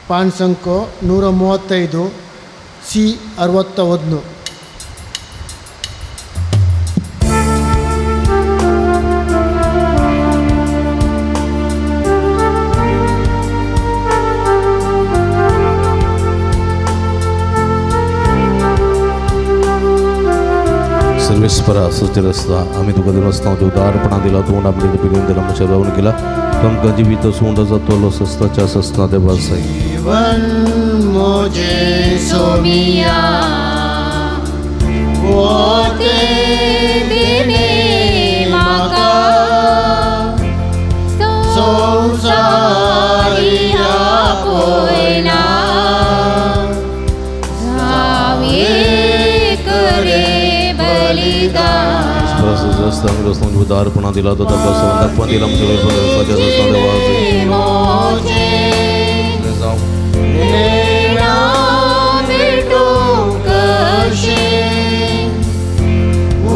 ಪಾನ್ ಸಂಖ್ಯೆ 135, ಸಿ 61. सर्वेस्परा सज्जल आसता, आमी तुका दिनासतना तुज्या उदारपणा दिला, तूं आपली पिगून दिला, आमच्या रावन केला, तूं आमकां जिवीत सोंड जातलो सस्ताच्या सस्ना देवा साई. जीवन मोजे सोमिया ते दिले म्हाका संवसारी पयला जावे करे बलिदान. सज्जल आसता, आमी दिनासतना तुज्या उदारपणा दिला, तो ताका दाखोवन दिला, आमच्या सस्ताच्या सस्ना देवा साई. मोजे जावं भेटूंक कशें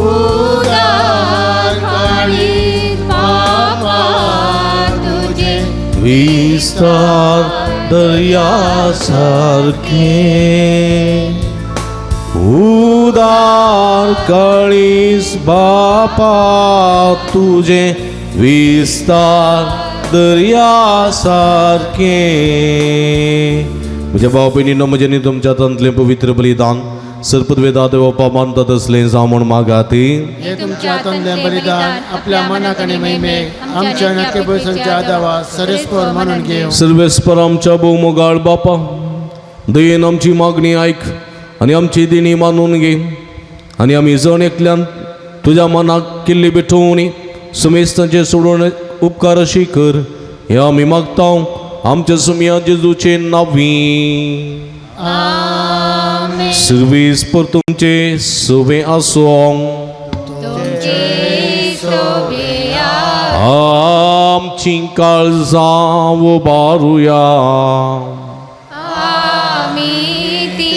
उदार काळीज पापा तुजें विस्तार दर्या सारखे, उदार कळीस बापा तुझे विस्तार दर्या सारखे. म्हज्या भाव भयणीनो, म्हजें न्ही तुमच्या हातांतलें पवित्र बलिदान सरपदवेदा देवपा मानतात असलें जावं म्हूण मागाती. हे तुमच्या हातांतलें बलिदान आपल्या मनाक आनी महिमेक आमच्या नक्की आदावा सरेस्पर मानून घेवं. सर्वेस्पर आमच्या भोवमोगाळ बापा, दयेन आमची मागणी आयक आनी आमची देणी मानून घे आनी आमी जण एकल्यान तुज्या मनाक केल्ली बेठोवणी सुमेस्तांचे सोडून उपकार अशी कर. हे आमी मागता आमच्या सुमया जेजूचे नांवी. सर्वेस्पर तुमचे सवे आसूं. तुमचे सोबया. आमची काळजां उबारुया. आमी ती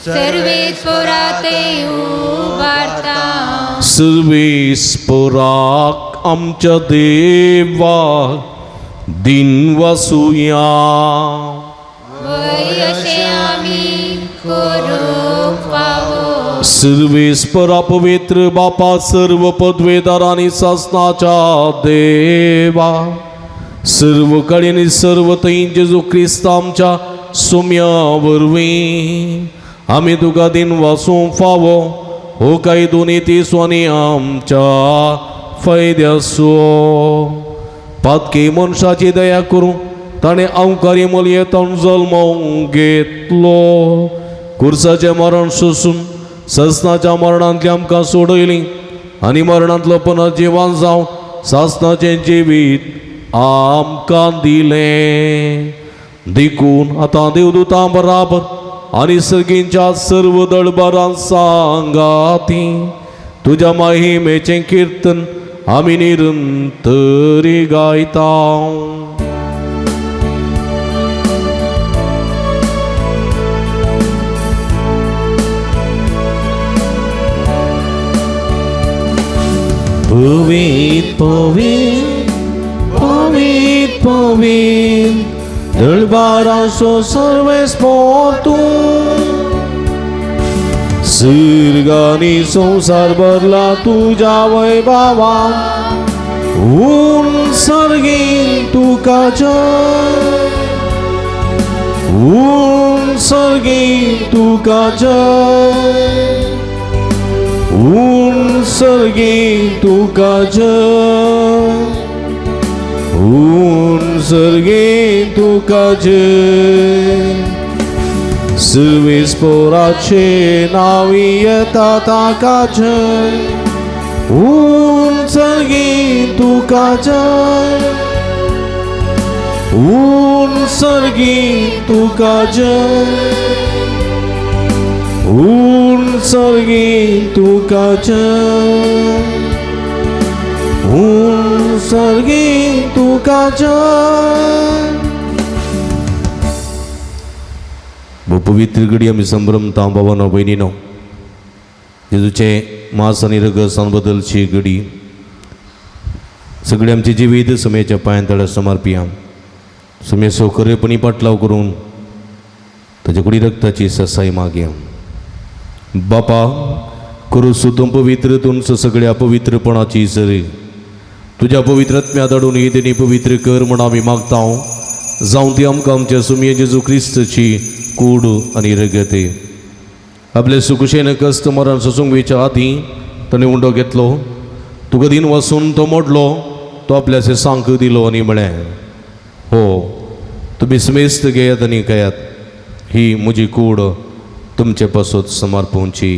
सर्वेस्पराते उबारता. सर्वेस्पराक आमच्या देवाक दिन वसुया. वय अशें आमी करूंक फावो. सर्वेस्परा पवित्र बापा, सर्व पदवेदार आनी सासनाच्या देवा, सर्व कडेन सर्व थंय जेजू क्रिस्त आमच्या सुम्या वरवीं आमी तुका दिन वासूंक फावो हो कायदो नीतीचो आनी आमच्या फायद्याचो. पातकी मनशाची दया करूं ताणें अवकारी मोलयेतान जल्मोवंक घेतलो. कुर्साचें मरण सोसून ससनाच्या मरणांतली आमकां सोडयली आनी मरणांतलो पुनर्जिवन जावन सासनाचें जिवीत आमकां दिलें. देखून आतां देवदूतां बराबर आनी सर्गींच्या सर्व दळबारां सांगाती तुज्या महिमेचें किर्तन आमी निरंतरी गायता. पवीत पवीत पवीत पवीत दळबाराचो सर्वेस्पोर तूं, सर्गानी संवसार भरला तुज्या वैभावा, ऊन सर्गीन तुका जय, ऊन सर्गीन तुका जय, ऊन सर्गीन तुका जय, ऊन सर्गीन तुका जय. सर्वेस्पोराचे नावी येता ताका जय, ऊन सर्गीन तुका जय, ऊन सर्गीन तुका जय, ऊन सर्गीन तुका जय, ऊन सर्गीन तुका जय. पवित्र घडी आमी संभ्रमता भावानो भयणीनो, जेजूचे मास आनी रगसान बदलची घडी सगळी आमची जिवीत समयाच्या पांयां तळ्या समर्पिया. समयसो खरेपणी पाटलाव करून ताच्या कुडी रक्ताची ससाय मागया. बापा करूसू तूं पवित्र तुमचो सगळ्या पवित्रपणाची सरी तुज्या पवित्रत्म्या धाडून ही तेणी पवित्र कर म्हण आमी मागता. जावं ती आमकां आमच्या सुमये जेजू क्रिस्तची कूड आनी रगते. आपले सुकुशेन कस्त मरण सोसूंक वयच्या आदीं ताणें उंडो घेतलो, तुका दिन वसून तो मोडलो, तो आपल्या सांक दिलो आनी म्हळें, हो तुमी समेस्त घेयात आनी खायात, ही म्हजी कूड तुमचे पासत समर्पणची.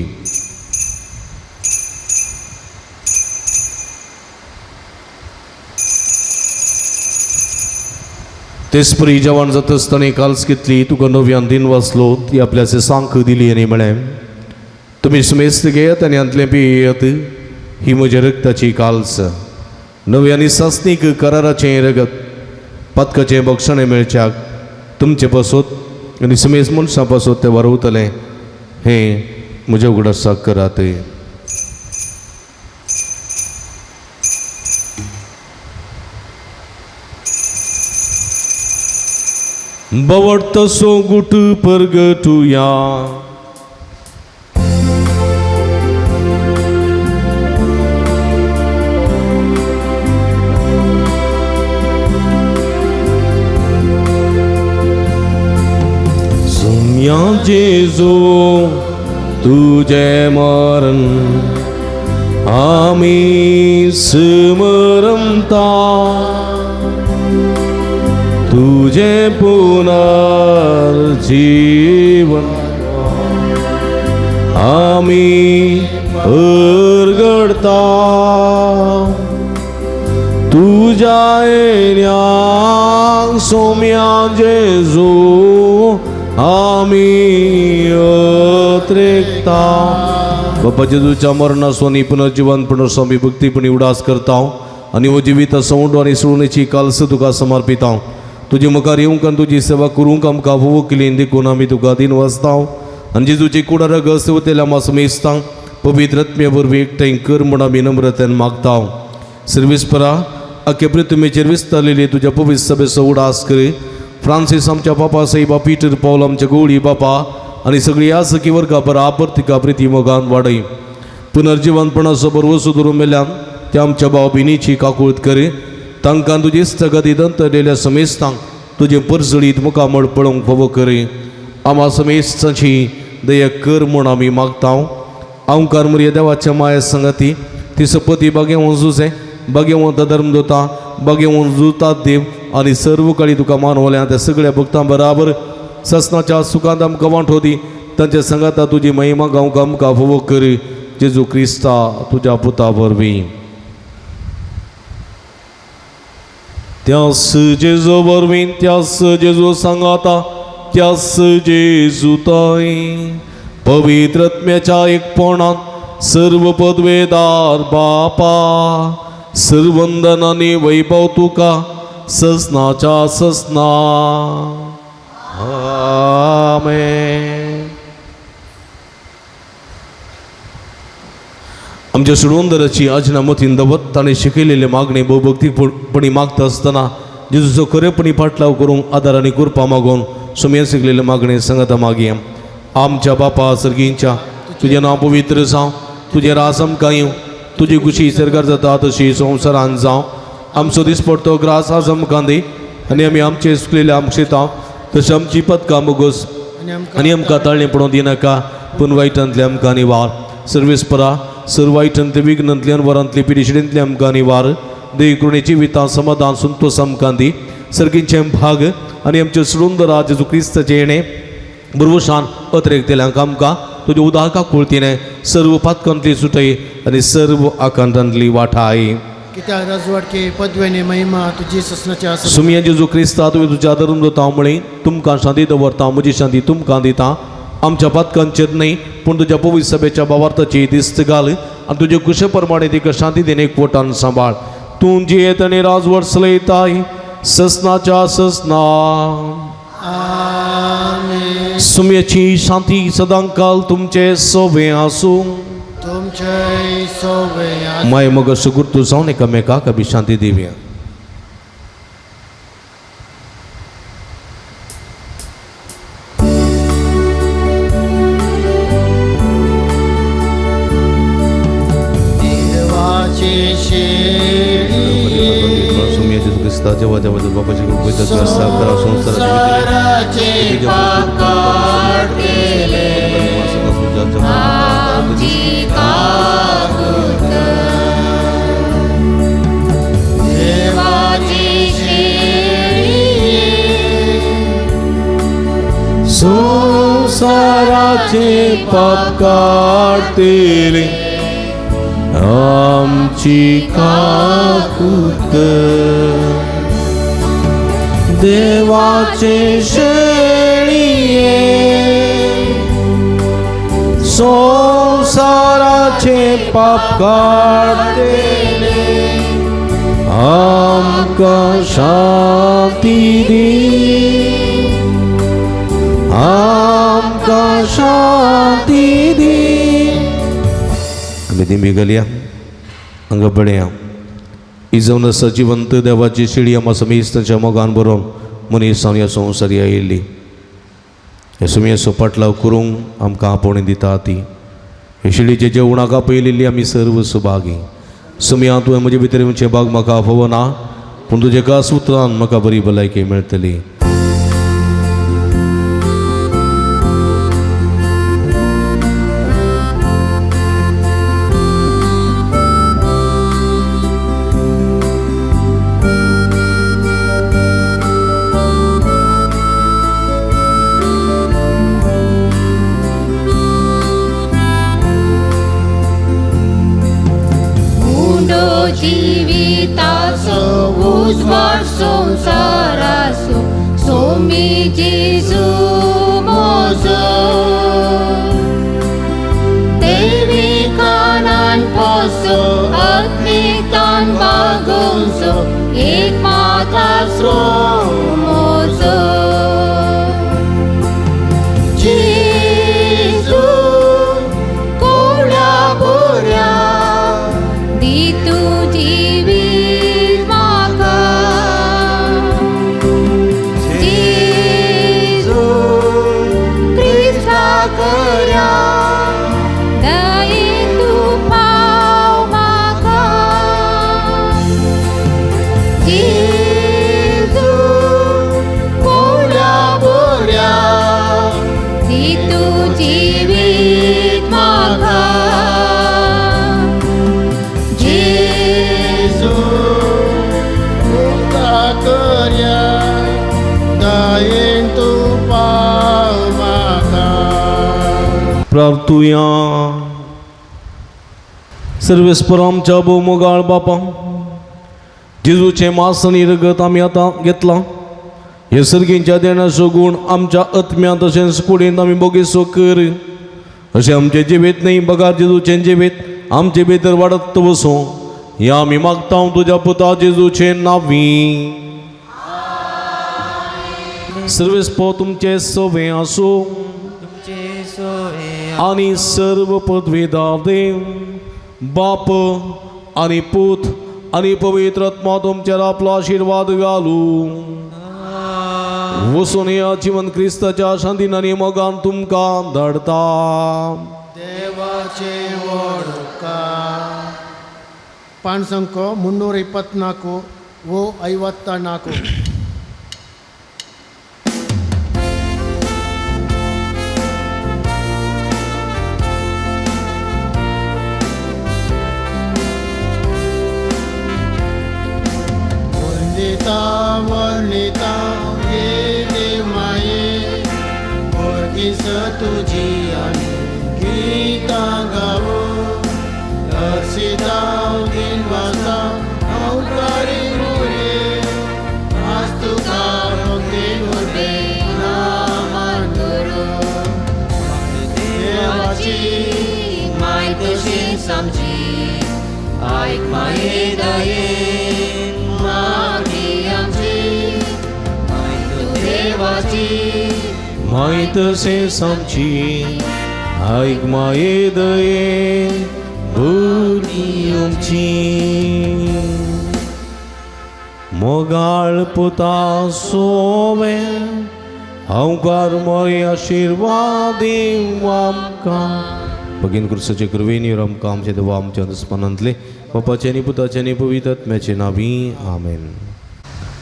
तेचपरी जेवण जाता आसतना काल्स घेतली, तुका नव्यान दिन वाचलो, ती आपल्या सांक दिली आनी म्हळें, तुमी समेस्त घेयात आनी हांतलें पियेयात, ही म्हज्या रक्ताची काल्स, नवी आनी सासणीक कराराचें रगत, पातकाचें बक्षणें मेळच्याक तुमचे पासत आनी समेस्त मनशां पासत तें वारवतलें, हें म्हज्या उगडासाक करात. बवडतसो गुट परगटुया. सुम्या जेजू तुझे मरण आमी स्मरता, तुझे पुनर्जीवन आमी परगडता, तुझ्या येण्याक सोम्या जेजू आमी अत्रेकता. बापा जेजूच्या मरणाचो आनी पुनर्जिवनपणाचो आमी भक्तीपणी उडास करता आनी हो जिविता सवंडो आनी सोडणेची काल्स तुका समर्पिता. तुजे मुखार येवंक आनी तुजी सेवा करूंक आमकां फोव केली देखून आमी तुका दिन वाचता आनी जेजूची कुडा रगस वतेल्या आमकां मेजता पवित्र आत्म्या वरवीं एकठांय कर म्हूण आमी नम्रतेन मागता. सर्वेस्परा आख्या पृथ्वीचेर विस्तारलेली तुज्या पवित्र सभेचो उडास कर. फ्रांसीस आमच्या बापा साहेबा, पीटर पावल आमच्या गोळी बापा आनी सगळी यासकी वर्गा बराबर तिका प्रिती मोगान वाडय. पुनर्जिवनपणाचो बरवसो धरून मेल्यान त्या आमच्या भाव भयणीची काकूळत कर. तांकां तुजी स्थगती दंतरलेल्या समेस्तांक तुजें परजळीत मुखामळ पळोवंक फावो करी आमा समेस्तांची दया कर म्हूण आमी मागता. आंवकार मुरया देवाच्या माया संगती ती सपती बागेवन जुजे बागेवन धर्म दोता बागेवन जुतात देव आनी सर्व काळी तुका मानवल्या त्या सगळ्या भक्तां बराबर ससनाच्या सुखांत आमकां वांटो दी. तांच्या संगाता तुजी महिमा गावंक आमकां फावो कर जेजू क्रिस्ता तुज्या पुता वरवीं. त्यास जेजू वरवीं त्यास जेजू सांगाता त्यास जेजू ताई पवित्रत्म्याच्या एकपणान सर्व पदवेदार बापा सर्वंदन आनी वैभव तुका ससनाच्या ससना. आमेन. आमच्या सुडवंदराची आजना मतीन दवत ताणें शिकयलेले मागणी भोवभक्तीपणी मागता आसतना जेजूचो खरेपणी फाटलाव करूंक आदार आनी कृपा मागून सुमयेन शिकलेले मागणी सांगता मागया. आमच्या बापा सर्गींच्या तुजें नांव पवित्र जावं, तुजें राज आमकां येवं, तुजी खुशी सरकार जाता तशी संवसारान जावं. आमचो दिसपडतो ग्रास आज आमकां दी आनी आमी आमचे सुकलेले आमशेता तशें आमची पदकां मुगोस आनी आमकां ताळणें पडोवंक दिनाका पूण वायटांतले आमकां निवार. सर्वेस्परा सर्व वायटांतले विघ्नांतले अनवरांतले पिडिशिडेंतले आमकां निवार. देव कृणेची वितां समाधान संतोष आमकां दी. सर्गींचे भाग आनी आमचे सुरुंदरा जेजू क्रिस्ताचें येणें बुरवशान अतिरेक आमकां तुज्या उदाका कुळतीने सर्व पातकांतली सुटय आनी सर्व आकांतांतली वाठाय. कित्याक राजवाडके पदवेने महिमा तुजी ससनाची आसा. सुमिया जेजू क्रिस्ता तुवें तुज्या धरून दवरता म्हळी तुमकां शांती दवरता म्हजी शांती तुमकां दिता. आमच्या पातकांचेर न्हय पूण तुज्या पवित्र सभेच्या भावार्थाची दिस्त घाल आनी तुजे कुशे प्रमाणे तिका शांती दिन एकवटान सांबाळ. तूं जियेत आनी राजवट चलयताय ससनाच्या ससना. आमेन. सुम्याची शांती सदांकाल तुमचे सोबे आसूं. तुमचे सोबे. माय मग सुगुर्तू जावन एकामेकाक आमी शांती दिवया. देवाची शेळी सुम्या जेजू क्रिस्ता देवा देवा बापाची कृपेचा संसाराचे पाप काडतेले आमची काकूत देवाची शेळी संसाराचे पाप काडतेले आमची काकूत. देवाचे शेळये संसाराचे पाप काडतेले आमकां शांती दी, आमकां शांती दी. आमी दिंबी घालया हांगा बळया ही जावन आसा जिवंत देवाची शिडी आमा समेस्तांच्या मोगान बरोवन मनीस जावन ह्या संवसारी आयिल्ली. ह्या सुमयेचो पाटलाव करूंक आमकां आपोवणें दिता ती हे शिडीचे जेवणाक आपयलेली आमी सर्व सुभागी. सुमया तुवें म्हजे भितर येवचें भाग म्हाका आफोवना पूण तुजे खास उतरान म्हाका बरी भलायकी मेळटली. जिविताचो उजवाड संवसाराचो सोमी जेजू म्हजो देवी कानान पोसो आत्मिकतान वागोवचो एक मात आसरो म्हजो. जेजू कोवळ्या बोऱ्या दी तूं जिवीत म्हाका. जेजू दी तूं जिवीत म्हाका जेजू उपकार करया दयेन तूं पाव म्हाका. प्रार्थुया. सर्वेस्पर आमच्या भोवमोगाळ बापा, जेजूचें मास आनी रगत आमी आतां घेतलां. हे सर्गींच्या देण्याचो गूण आमच्या आत्म्यांत तशेंच कुडींत आमी बोगेसो कर, अशें आमचें जिवीत न्ही बगार जेजूचें जिवीत आमचे भितर वाडत वसूं, ह्या आमी मागता तुज्या पुता जेजूचें नांवी. सर्वेस्पर तुमचें सवें आसूं आनी सर्व पदवीदार देव बाप आनी पूत आनी पवित्र आत्मा तुमचेर आपलो आशिर्वाद घालू. वसून ह्या जिवन क्रिस्ताच्या शांतीन आनी मोगान तुमकां धाडता. ದೇವಾಚೆ ಓಡುಕ ಪಾಣ್ಸಂಕೋ 324 ಓ 54. वर्णिता वर्णिता येते माये बोरकीस तुजी आनी गीतां गावो हर्षितां दिनवासां अवतारी मुरे आज तुका भक्तीन उर्बे नामान करो देवाची माय तशी समजी आयक माये दयेन मागणी आमची माय तूं देवाची माय तशें आमची आयक माये दयेन भुरगीं आमची. मोगाळ पुता सोवें हांवकार मोरे आशिर्वाद दिवं आमकां. भगीन क्रुसाचे कृपेन आमकां आमच्या देवा आमच्या दुस्मानांतले बापाचे आनी पुताचे आनी पवित्र आत्म्याचे नांवी आमेन.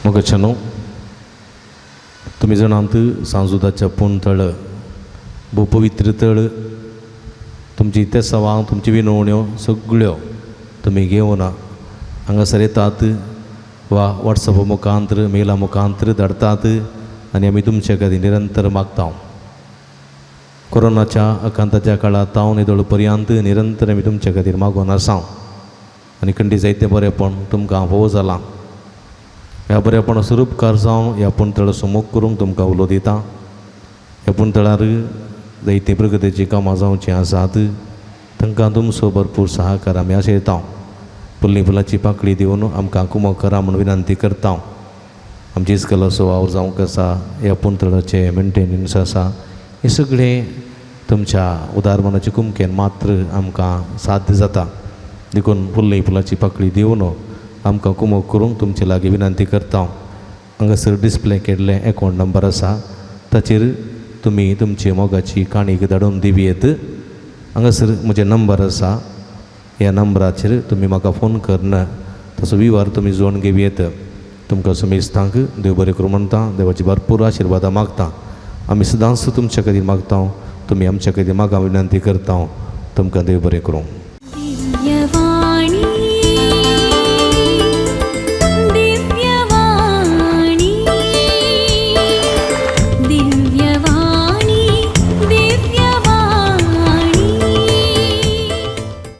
मोगाच्यानो, तुमी जाणात सांजुदाच्या पूण तळ भोव पवित्र तळ. तुमची तेसावां तुमची विनवण्यो सगळ्यो तुमी घेवन हांगासर येतात वा वॉट्सॅपा मुखांतर मेला मुखांतर धाडटात आनी आमी तुमचे खातीर निरंतर मागता. कोरोनाच्या आकांताच्या काळांत हांव येदोळ पर्यंत निरंतर आमी तुमचे खातीर मागून आसा आनी खंडी जायतें बरेंपण तुमकां फावो जालां. ह्या बरेपणाचो उपकार जावन ह्या पुणतळाचो मोग करूंक तुमकां उलो दिता. ह्या पुणतळार जायतीं प्रगतीचीं कामां जावचीं आसात, तांकां तुमचो भरपूर सहाकार आमी आशयता. फुल्ली फुलाची पाकळी दिवन आमकां कुमक करा म्हूण विनंती करता. आमची इस्कलाचो वावर जावंक आसा, ह्या पुणतळाचें मेंटेनन्स आसा, हें सगळें तुमच्या उदार मनाचे कुमकेन मात्र आमकां साध्य जाता. देखून फुल्ली फुलाची पाकळी दिवन आमकां कुमक करूंक तुमचे लागीं विनंती करता. हांगासर डिस्प्ले केल्लें एकावंट नंबर आसा, ताचेर तुमी तुमची मोगाची काणीक धाडून दिवयेत. हांगासर म्हजें नंबर आसा, ह्या नंबराचेर तुमी म्हाका फोन करून तसो विवार तुमी जोडून घेवयेत. तुमकां सुमेस्तांक देव बरें करूं म्हणटा, देवाची भरपूर आशिर्वादां मागता. आमी सदांच तुमच्या खातीर मागता, तुमी आमच्या खातीर मागा विनंती करता. तुमकां देव बरें करूं.